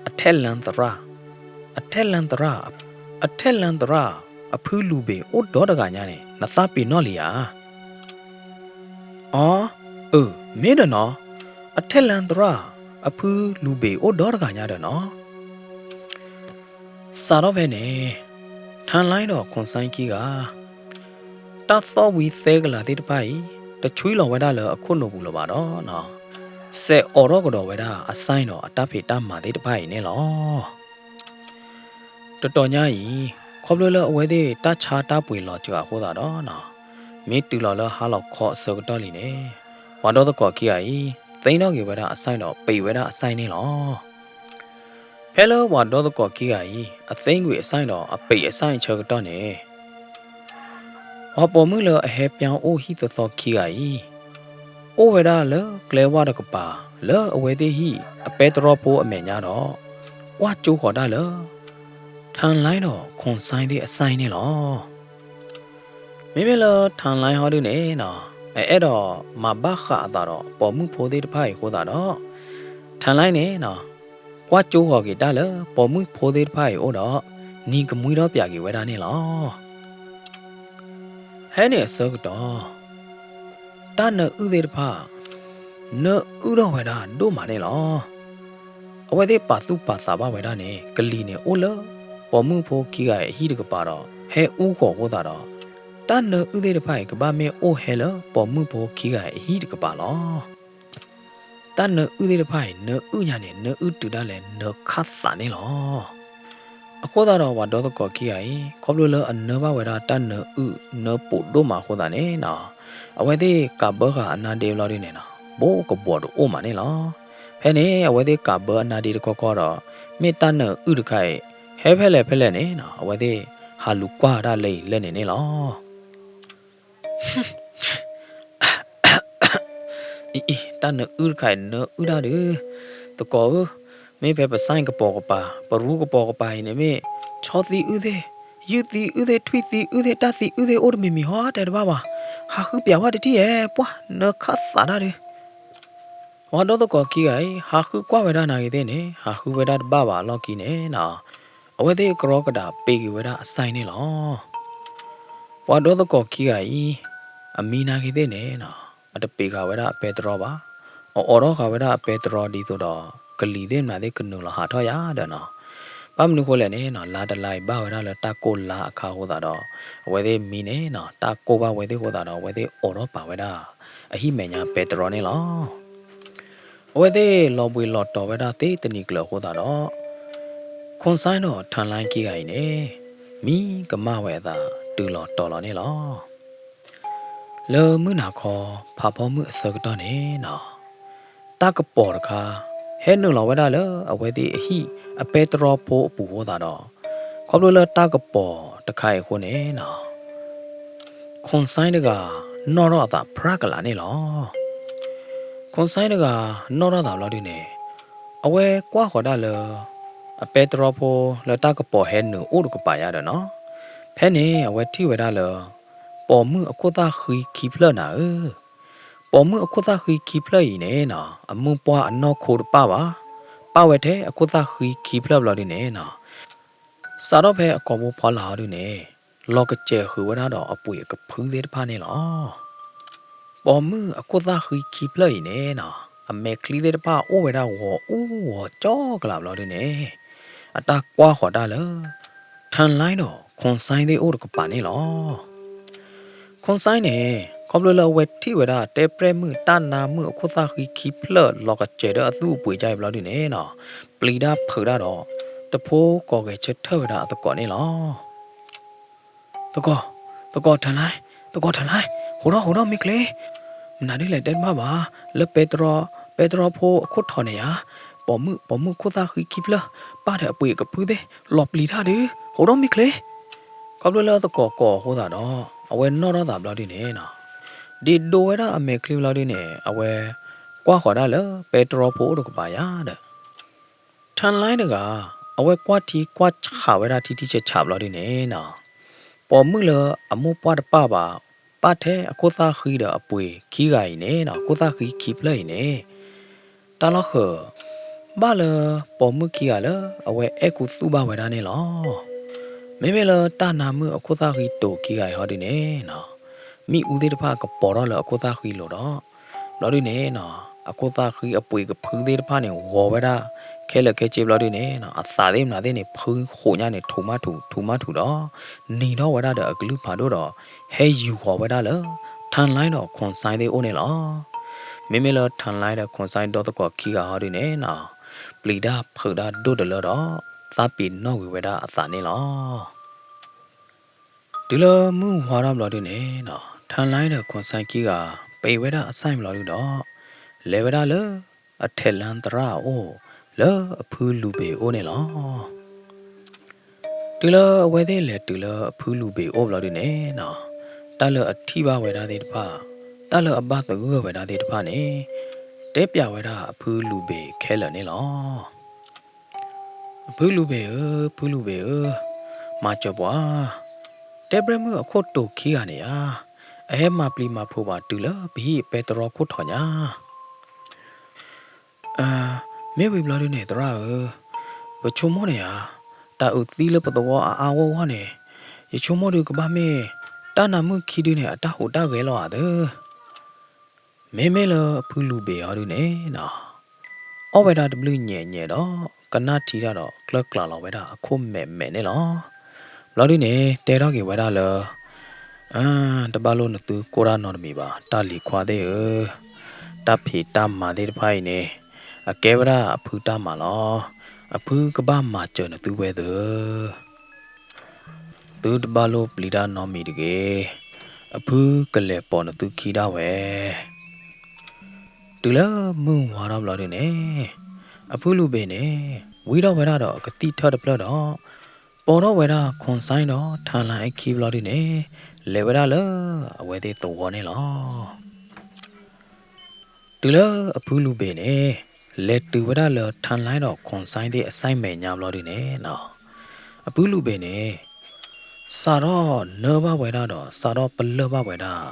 အထဲလၢသရၣ်, အထဲလၢသရၣ်, အထဲလၢသရၣ် အဖုလူၤဘ့ၣ်အိၣ်ဒီတဂၤညါန့ၣ် နသးပ့ၤနီၣ်လံဧါ. အီ, အၢ, မ့ၢ်ဒီးနီၤ, အထဲလၢသရၣ် အဖုလူၤဘ့ၣ်အိၣ်ဒီတဂၤညါဒီးနီၤ. စးထီၣ်ဖဲန့ၣ် ထၢလၢဒီးခွန်စိုင်းခံဂၤ တၢ်သီၣ်ဝံၤသဲကလၤသ့ၣ်တဖၣ်အံၤ တဆွံလီၤဝဲဒၣ်လၢအခိၣ်နူာ်ပူၤလၢၤဘၣ်ဒီးနီၤ, စဲးအိးထီၣ်ကဒီးဝဲဒၣ်အစဲဒီးအတၢ်ဖံးတၢ်မၤသ့ၣ်တဖၣ်အံၤန့ၣ်လီၤ. တတီၤညါအံၤ ခီဖျိလၢအဝဲသ့ၣ်တၢ်ဆါတၢ်ပှ့ၤလီၤစှၤအဃိသတးဒီးနီၤ, မ့ၢ်တုၤလီၤလၢဟါလီၤခီအဆၢကတီၢ်လံန့ၣ်, ပှၤဒီသကိးခံဂၤအံၤ သ့ၣ်နီၣ်က့ၤဝဲဒၣ်အစၢ်ဒီးပံးဝဲဒၣ်အစၢ်န့ၣ်လီၤ. ဖဲလၢပှၤဒီသကိးခံဂၤအံၤ အသ့ၣ်ကွံာ်အစၢ်ဒီးအပံးအစၢ်အဆၢကတီၢ်န့ၣ်, ပှၤပိာ်မုၣ်လၢအဟဲပၠါအိၣ်ဟံၣ်သီသီခံဂၤအံၤ အိၣ်ဝဲဒၣ်လၢကျဲဝၢ်တကပၤ လၢအဝဲသ့ၣ်ဟံၣ်အပဲတြီဖိအမဲာ်ညါဒီး ကွၢ်ကၠိဃီၤတၢ်လၢ ထၢၣ်လၢၣ်ဒီး ခွန်ဆိုင်း သ့ၣ်အစၢ်န့ၣ်လီၤ. မ့မ့ၢ်လၢထၢၣ်လၢၣ်ဟီဒုန့ၣ်နီၤ, အအဲၣ်ဒိးမၤဘၣ်ဃးအသးဒီးပိာ်မုၣ်ဖိသ့ၣ်တဖၣ်အံၤအဃိသတးဒီး, ထၢၣ်လၢၣ်န့ၣ်နီၤ, ကွၢ်ကၠိဃီၤက့ၤတၢ်လၢပိာ်မုၣ်ဖိသ့ၣ်တဖၣ်အံၤအအိၣ်ဒီး နံၤကမှံထီၣ်ပၠးက့ၤဝဲဒၣ်န့ၣ်လီၤ. ဖဲန့ၣ်အဆၢကတီၢ် တၢ်နၢအုၣ်သ့ၣ်တဖၣ် နၢအုၣ်ထီၣ်ဝဲဒၣ်ဒိၣ်မးန့ၣ်လီၤ. အဝဲသ့ၣ်ပာ်သူၣ်ပာ်သးဘၣ်ဝဲဒၣ်န့ၣ် ကလံၤန့ၣ်အိၣ်လၢပိာ်မုၣ်ဖိခံဂၤအံၤအဟံၣ်တကပၤဒီး ဟဲအူဃီၤအဃိသတးဒီး, တၢ်နၢအုၣ်သ့ၣ်တဖၣ်အံၤ ကဘၣ်မ့ၢ်အိၣ်ဟဲလၢပိာ်မုၣ်ဖိခံဂၤအံၤအဟံၣ်တကပၤလီၤ. တၢ်နၢအုၣ်သ့ၣ်တဖၣ်အံၤ နၢအုၣ်ညါန့ၣ် နၢအုၣ်တုၤဒၣ်လဲာ် နၢခးသးန့ၣ်လီၤ. အဃိသတးဒီးပှၤဒီသကိးခံဂၤအံၤ ခီဖျိလၢအနၢဘၣ်ဝဲဒၣ်တၢ်နၢအုၣ်နၢပိာ်ဒိၣ်မးအဃိသတးန့ၣ်နီၤ, အဝဲသ့ၣ်ကးဘၢဃာ်အနါဒ့ဘျီဒုန့ၣ်နီၤ, ဘိကဘီၤတအိၣ်မးန့ၣ်လီၤ. ဖဲန့ၣ် အဝဲသ့ၣ်ကးဘၢအနါဒ့တခီခီဒီး မ့ၢ်တၢ်နၢအုၣ်တခါအံၤ ဟဲဖဲလဲၣ်ဖဲလဲၣ်န့ၣ်နီၤ, အဝဲသ့ၣ်ဟးလူၤကွၢ်ဒၣ်လၢအံၤလၢန့ၣ်န့ၣ်လီၤ. အံၤအံၤ တၢ်နၢအုၣ်တခါအံၤ နၢအုၣ်တၢ်ဒုး, သကိးဧၢ, မ့ၢ်ဖဲပစၢ်ကပီၤကပၤ ပရူကပီၤကပၤအံၤန့ၣ်မ့ၢ် ဆီသံအုၣ်သ့ၣ်, ယုၢ်သံအုၣ်သ့ၣ်, ထွံၣ်သံအုၣ်သ့ၣ်, တၢ်သံအုၣ်သ့ၣ်အိၣ်တမံၤမံၤဟီတဲတဘၣ်ဘၣ်, ဟးဃုပၠးဝဲတထံၣ်ဧဲ, ပှၢ်နၢခးသးတၢ်ဒုး. ပှၤဒီသကိးခံဂၤအံၤ ဟးဃုကွၢ်ဝဲဒၣ်နာ်ဂ့ၤသ့ၣ်န့ၣ် ဟးဃုဝဲဒၣ်တဘၣ်ဘၣ်အလီၢ်ခံန့ၣ်နီၤ, အဝဲသ့ၣ်ကရီကဒးပံးက့ၤဝဲဒၣ်အစၢ်န့ၣ်လီၤ. ပှၤဒီသကိးခံဂၤအံၤ အမံနာ်ဂ့ၤသ့ၣ်န့ၣ်နီၤ, အတပံးဃာ်ဝဲဒၣ်အပဲတြီဘၣ်, အအိးထီၣ်ဃာ်ဝဲဒၣ်အပဲတြီဒ်သိးဒီး ကလံၤသ့ၣ်မနုၤသ့ၣ်ကနုာ်လီၤဟးထီၣ်ယၤဒီးနီၤ, ဘၣ်မနုၤဃိလဲၣ်န့ၣ်နီၤ, လါတလါအံၤဘၣ်ဝဲဒၣ်လၢတၢ်ကိၢ်လါအခါအဃိသတးဒီး အဝဲသ့ၣ်မံန့ၣ်နီၤ, တၢ်ကိၢ်ဘၣ်ဝဲသ့ၣ်အဃိသတးဒီး အဝဲသ့ၣ်အိးထီၣ်ပာ်ဝဲဒၣ် အဟံၣ်မဲာ်ညါပဲတြီန့ၣ်လီၤ. အဝဲသ့ၣ်လီၤဘှံးလီၤတီၤဝဲဒၣ်သ့တနံၤကျၢၤအဃိသတးဒီး ခွန်ဆိုင်းဒီးထၢၣ်လၢၣ်ခံဂၤအံၤန့ၣ် မံကမၣ်ဝဲအသးတုၤလီၤတီၤလီၤန့ၣ်လီၤ. လၢမုၢ်နၤခီ ဖးဖီမုၢ်အဆၢကတီၢ်န့ၣ်နီၤ, တၢ်ကပီၤတခါ ဟဲနုာ်လီၤဝဲဒၣ်လၢအဝဲသ့ၣ်အဟံၣ်အပဲတြီဖိအပူၤအဃိသတးဒီး, ခီဖျိလၢတၢ်ကပီၤတခါအံၤအဃိန့ၣ်နီၤ, ခွန်ဆိုင်းတဂၤ နီၣ်ထီၣ်အသးဖရၣ်ကလာ်န့ၣ်လီၤ. ခွန်ဆိုင်းတဂၤ နီၣ်ထီၣ်သးဘျီဒုန့ၣ်, အဝဲကွၢ်ဃီၤဒၣ်လၢ အပဲတြီဖိလၢတၢ်ကပီၤဟဲနုာ်အိၣ်တကပၤယါဒီးနီၤ, ဖဲန့ၣ် အဝဲထံၣ်ဝဲဒၣ်လၢ ပိာ်မုၣ်အခိၣ်သၣ်ဃံခံဖျၢၣ်နၤဧၢ, ပိာ်မုၣ်အခိၣ်သၣ်ဃံခံဖျၢၣ်အံၤန့ၣ်နီၤ အမုၢ်ပှၢ်အနီၢ်ခိတပၣ်ဘၣ်, ပၣ်ဝဲထဲအခိၣ်သၣ်ဃံခံဖျၢၣ်ဘျီဒုန့ၣ်နီၤ, စးထီၣ်ဖဲအကိာ်ဘိဖီလာ်အီၤဒုန့ၣ်, လီၤကစဲၤဃုာ်ဝဲဒၣ်ဒီးအပှ့ၤအကဖုသ့ၣ်တဖၣ်န့ၣ်လီၤ. ပိာ်မုၣ်အခိၣ်သၣ်ဃံခံဖျၢၣ်အံၤန့ၣ်နီၤ, အမဲာ်ချံသ့ၣ်တဖၣ်အိၣ်ဝဲဒၣ်ဂီၤအူဂီၤကၠီကလာ်ဘျီဒုန့ၣ်, အတၢ်ကွၢ်ဃီၤတၢ်လၢ ထၢၣ်လၢၣ်ဒီး ခွန်ဆိုင်း သ့ၣ်အိၣ်တကပၤန့ၣ်လီၤ. ခွန်ဆိုင်း န့ၣ် ခီဖျိလၢအဝဲထံၣ်ဝဲဒၣ် တဲပြဲၣ်မုၣ်တၢ်နါမုၣ်အခိၣ်သၣ်ဃံခံဖျၢၣ် လီၤကစဲၤဒီးအသူၣ်အပှ့ၤဒ်အံၤဘျီဒုန့ၣ်နီၤ, ပျံၤတၢ်ဖုးတၢ်ဒီး တဖိကိးဂဲၤဆၢထၢၣ်ဝဲဒၣ်အသကိးန့ၣ်လီၤ. သကိး, သကိးထၢၣ်လၢၣ်, သကိးထၢၣ်လၢၣ်, ဟူးထီၣ် ဟူးထီၣ် မ့ၢ်ချ့, မနုၤဒ်လဲၣ်တဲတဘၣ်ဘၣ်, လၢပဲတြီ, ပဲတြီဖိအခိၣ်ထီၣ်န့ၣ်ဧါ, ပိာ်မုၣ်, ပိာ်မုၣ်ခိၣ်သၣ်ဃံခံဖျၢၣ် ပၣ်ဒီးအပှ့ၤအကဖုသ့ၣ် လီၤပျံၤတၢ်ဒုး, ဟူးထီၣ် မ့ၢ်ချ့. ခီဖျိလၢသကိးကိးအဃိသတးဒီး အဝဲနီၣ်ထီၣ်သးဘျီဒုန့ၣ်နီၤ, ဒ်ဒိဝဲဒၣ်အမဲာ်ချံဘျီဒုန့ၣ် အဝဲကွၢ်ဃီၤဒၣ်လၢပဲတြီဖိအိၣ်တကပၤယါဒီး ထၢၣ်လၢၣ်တဂၤ အဝဲကွၢ်ထံကွၢ်ဆးဝဲဒၣ်ထံထံဆးဆးဘျီဒုန့ၣ်နီၤ, ပိာ်မုၣ်လၢအမိၢ်ပှၢ်တပၣ်ဘၣ်, ပၣ်ထဲအခိၣ်သၣ်ဃံဒီးအပှ့ၤခံဂၤအံၤန့ၣ်နီၤ, ခိၣ်သၣ်ဃံခံဖျၢၣ်အံၤန့ၣ်, တၢ်လီၢ်ဃၢၤ ဘၣ်လၢပိာ်မုၣ်ခံဂၤလၢအဝဲအဲၣ်ကူသူၣ်ဘၣ်ဝဲဒၣ်န့ၣ်လီၤ. မ့မ့ၢ်လၢတၢ်နါမုၣ်အခိၣ်သၣ်ဃံတိၤခံဂၤအံၤဟီဒုန့ၣ်နီၤ, မ့ၣ်အူသ့ၣ်တဖၣ်ကပီၤထီၣ်လၢအခိၣ်သၣ်ဃံလိၤဒီး ဘျီဒုန့ၣ်နီၤ, အခိၣ်သၣ်ဃံအပှ့ၤကဖုသ့ၣ်တဖၣ်န့ၣ် ဂီၤဝဲဒၣ်ခဲလၢာ်ခဲဆ့ဘျီဒုန့ၣ်နီၤ, အသးသ့ၣ်မနုၤသ့ၣ်န့ၣ် ဖုဃိးညါန့ၣ် ထူးမးထူး ထူးမးထူးဒီး နံၤထီၣ်ဝဲဒၣ်ဒီးအကလုၢ်ဖးဒိၣ်ဒီး ဟဲယူၤဃီၤဝဲဒၣ်လၢ ထၢၣ်လၢၣ်ဒီးခွန်ဆိုင်း သ့ၣ်အိၣ်န့ၣ်လီၤ. မ့မ့ၢ်လၢထၢၣ်လၢၣ်ဒီးခွန်ဆိုင်း ဒီသကိးခံဂၤဟီဒုန့ၣ်နီၤ, ပျံၤတၢ်ဖုးတၢ်ဒိၣ်တလၢဒီး သးပ့ၤနီၣ်ကွံာ်ဝဲဒၣ်အသးန့ၣ်လီၤ. တုၤလၢမုၢ်ဝါထီၣ်ဘျီဒုန့ၣ်နီၤ, ထၢလါဒီးခွန်စိုင်းခံဂၤ ပံးဝဲဒၣ်အဆိုင်ဘျီဒုဒီး လဲၤဝဲဒၣ်လၢအထဲးလါသရၣ်အအိၣ် လၢအဖုလူၤဘ့ၣ်အအိၣ်န့ၣ်လီၤ. တုၤလၢအဝဲသ့ၣ်လဲၤတုၤလၢအဖုလူၤဘ့ၣ်အအိၣ်ဘျီဒုန့ၣ်နီၤ, တၢ်လၢအထံၣ်ဘၣ်ဝဲဒၣ်သ့ၣ်တဖၣ်, တၢ်လၢအဘၣ်သဂၢၢ်ဝဲဒၣ်သ့ၣ်တဖၣ်န့ၣ် တဲပၠးဝဲဒၣ်အဖုလူၤဘ့ၣ်ခဲလၢာ်န့ၣ်လီၤ. အဖုလူၤဘ့ၣ်ဧၢ, ဖုလူၤဘ့ၣ်ဧၢ, မၤစၢၤပှၤ, တဲဘြဲၣ်မုၣ်အခိၣ်တိာ်ခံဂၤန့ၣ်ဧါ, အဟဲမၤပျံၤမၤဖုးပှၤတုၤလၢပဟံၣ်ပဲတြီခိၣ်ထီၣ်ညါ. မ့ၢ်ဝံၤဘျီဒုန့ၣ်သရၣ်ဧၢ, ပဆိကမိၣ်န့ၣ်ဧါ, တၢ်အုးသံလၢပသဝီအါအါဂီၢ်ဂီၢ်န့ၣ်, ယဆိကမိၣ်ဒုကဘၣ်မ့ၢ် တၢ်နါမုၣ်ခံဒုန့ၣ် အတၢ်ဟူးတၢ်ဂဲၤလီၤဧါသၢ. မ့မ့ၢ်လၢအဖုလူၤဘ့ၣ်အီၤဒုန့ၣ်နီၤ, အီၣ်ဝဲဒၣ်တဘျုးညဲးညဲးဒီး ကနၣ်ထံတၢ်ဒီးကျၢၢ်ကျးလီၤဝဲဒၣ်အခိၣ်မဲာ်မဲာ်န့ၣ်လီၤ. ဘျီဒုန့ၣ် တဲထီၣ်က့ၤဝဲဒၣ်လၢ တဘၣ်လိၣ်နသုကိၢ်တၢ်နီတမံၤဘၣ် တၢ်လံၤခွါသ့ၣ်ဧၢ, တၢ်ဖံးတၢ်မၤသ့ၣ်တဖၣ်အံၤန့ၣ် အကဲဝဲဒၣ်အဖုတၢ်မၤလီၤ. အဖုကဘၣ်မၤစၢၤနသုဝဲသၢ. သုတဘၣ်လိၣ်ပျံၤတၢ်နီတမံၤတဂ့ၤ, အဖုကလဲၤပိာ်နသုခံဒၣ်ဝဲ. တုၤလၢမုၢ်ဝါထီၣ်ဘျီဒုန့ၣ်, အဖုလူၤဘ့ၣ်န့ၣ် ဝံထီၣ်ဝဲဒၣ်ဒီးအကသံၣ်ထၢၣ်တဖျၢၣ်ဒီး ပိာ်ထီၣ်ဝဲဒၣ်ခွန်စိုင်းဒီးထၢလါအခံဘျီဒုန့ၣ် လဲၤဝဲဒၣ်လၢအဝဲသ့ၣ်သဝီန့ၣ်လီၤ. တုၤလၢအဖုလူၤဘ့ၣ်န့ၣ် လဲၤတုၤဝဲဒၣ်လၢထၢလါဒီးခွန်စိုင်းသ့ၣ်အဆိုင်မဲာ်ညါဘျီဒုန့ၣ်နီၤ, အဖုလူၤဘ့ၣ်န့ၣ် စးထီၣ်နၢဘၣ်ဝဲဒၣ်ဒီး စးထီၣ်ပလၢၢ်ဘၣ်ဝဲဒၣ်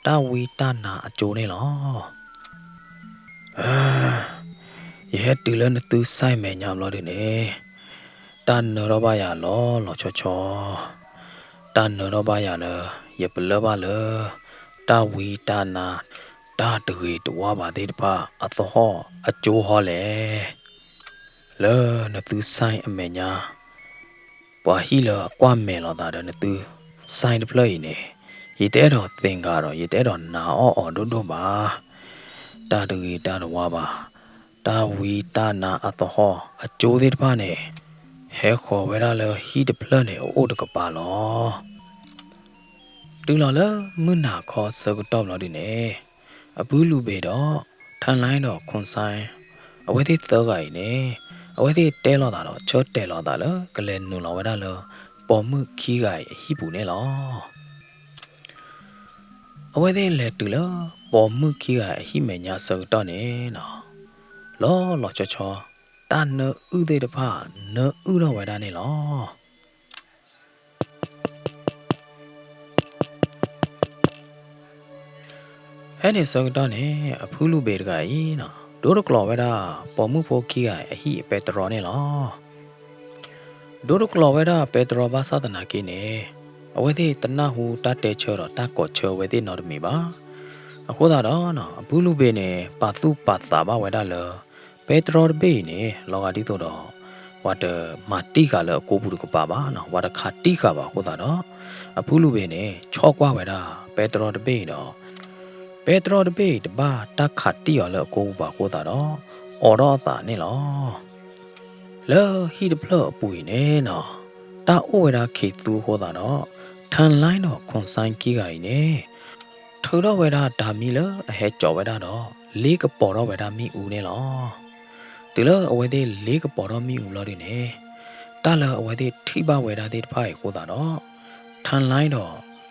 တၢ်ဝံတၢ်နါအကၠိန့ၣ်လီၤ. ယဟဲတုၤလၢနသုဆိုင်မဲာ်ညါဘျီဒုန့ၣ်, တၢ်နၢထီၣ်ဘၣ်ယၤလီၤလီၤဆီဆီ, တၢ်နၢထီၣ်ဘၣ်ယၤလၢ ယပလၢၢ်ဘၣ်လၢ တၢ်ဝံတၢ်နါ တၢ်တဂ့ၤတဝါဘၣ်သ့ၣ်တဖၣ်အသဟီၣ်အကၠိဟီလဲၣ်. လၢနသုဆိုင်အမဲာ်ညါ ပှၤဟံၣ်လၢအကွၢ်မဲာ်လိာ်သးဒီးနသုဆိုင်တဖျၢၣ်အံၤန့ၣ်, ယတအဲၣ်ဒိးသ့ၣ်ညါဒီး ယတအဲၣ်ဒိးနာ်အီၣ်အီၤဒိၣ်ဒိၣ်ဘၣ်. တၢ်တဂ့ၤတၢ်တဝါဘၣ်, တၢ်ဝံတၢ်နါအသဟီၣ်အကၠိသ့ၣ်တဖၣ်န့ၣ် ဟဲဃီၤဝဲဒၣ်လၢဟံၣ်တဖျၢၣ်န့ၣ်အအိၣ်တကပၤလီၤ. တုၤလီၤလၢမုၢ်နၤခီဆၢကတီၢ်ဘျီဒုန့ၣ်, အဖုလူၤဘ့ၣ်ဒီး ထၢလါဒီးခွန်စိုင်း အဝဲသ့ၣ်သၢဂၤအံၤန့ၣ်, အဝဲသ့ၣ်တဲလိာ်သးဒီးဆၢတဲာ်လိာ်သးလၢ ကလဲၤနုာ်လီၤဝဲဒၣ်လၢ ပိာ်မုၣ်ခံဂၤအံၤအဟံၣ်ပူၤန့ၣ်လီၤ. အဝဲသ့ၣ်လဲၤတုၤလၢ ပိာ်မုၣ်ခံဂၤအံၤအဟံၣ်မဲာ်ညါဆၢကတီၢ်န့ၣ်နီၤ, လီၤလီၤဆီဆီ တၢ်နၢအုၣ်သ့ၣ်တဖၣ် နၢအုၣ်ထီၣ်ဝဲဒၣ်န့ၣ်လီၤ. ဖဲန့ၣ်ဆၢကတီၢ်န့ၣ် အဖုလူၤဘ့ၣ်တဂၤအံၤနီၤ ဒိတကျိးဝဲဒၣ် ပိာ်မုၣ်ဖိခံဂၤအံၤအဟံၣ်အပဲတြီန့ၣ်လီၤ. ဒိတကျိးဝဲဒၣ်ပဲတြီဘၣ်ဆၣ်သနာ်က့န့ၣ်, အဝဲသ့ၣ်တနၢ်ဟူတၢ်တဲဆၢဒီးတၢ်ကိးဆၢအဝဲသ့ၣ်နီတမံၤဘၣ်. အဃိသတးဒီး အဖုလူၤဘ့ၣ်န့ၣ် ပာ်သူၣ်ပာ်သးဘၣ်ဝဲဒၣ်လၢ ပဲတြီတဘ့ၣ်အံၤန့ၣ် လီၤဂာ်ဒ်သိးဒီး ပှၤတမၤတံၢ်ဃာ်လၢအကိာ်ပူၤတကပၤဘၣ်နီၤ, ပှၤတခးတံၢ်ဃာ်ဘၣ်အဃိသတးဒီး အဖုလူၤဘ့ၣ်န့ၣ် ဆီၣ်ကွၢ်ဝဲဒၣ် ပဲတြီတဘ့ၣ်အံၤဒီး ပဲတြီတဘ့ၣ်အံၤတဘၣ်တၢ်ခးတံၢ်အီၤလၢအကိာ်ပူၤဘၣ်အဃိသတးဒီး အိးထီၣ်အသးန့ၣ်လီၤ. လၢဟံၣ်တဖျၢၣ်အပူၤအံၤန့ၣ်နီၤ, တၢ်အိၣ်ဝဲဒၣ်ခံးသူအဃိသတးဒီး ထၢလါဒီးခွန်စိုင်းခံဂၤအံၤန့ၣ် ထုးထီၣ်ဝဲဒၣ်တၢ်မံလၢအဟဲကၠီဝဲဒၣ်ဒီး လ့ကပီၤထီၣ်ဝဲဒၣ်မ့ၣ်အူန့ၣ်လီၤ. တုၤလၢအဝဲသ့ၣ်လ့ကပီၤထီၣ်မ့ၣ်အူဘျီဒုန့ၣ်, တၢ်လၢအဝဲသ့ၣ်ထံၣ်ဘၣ်ဝဲဒၣ်သ့ၣ်တဖၣ်အံၤအဃိသတးဒီး ထၢလါဒီး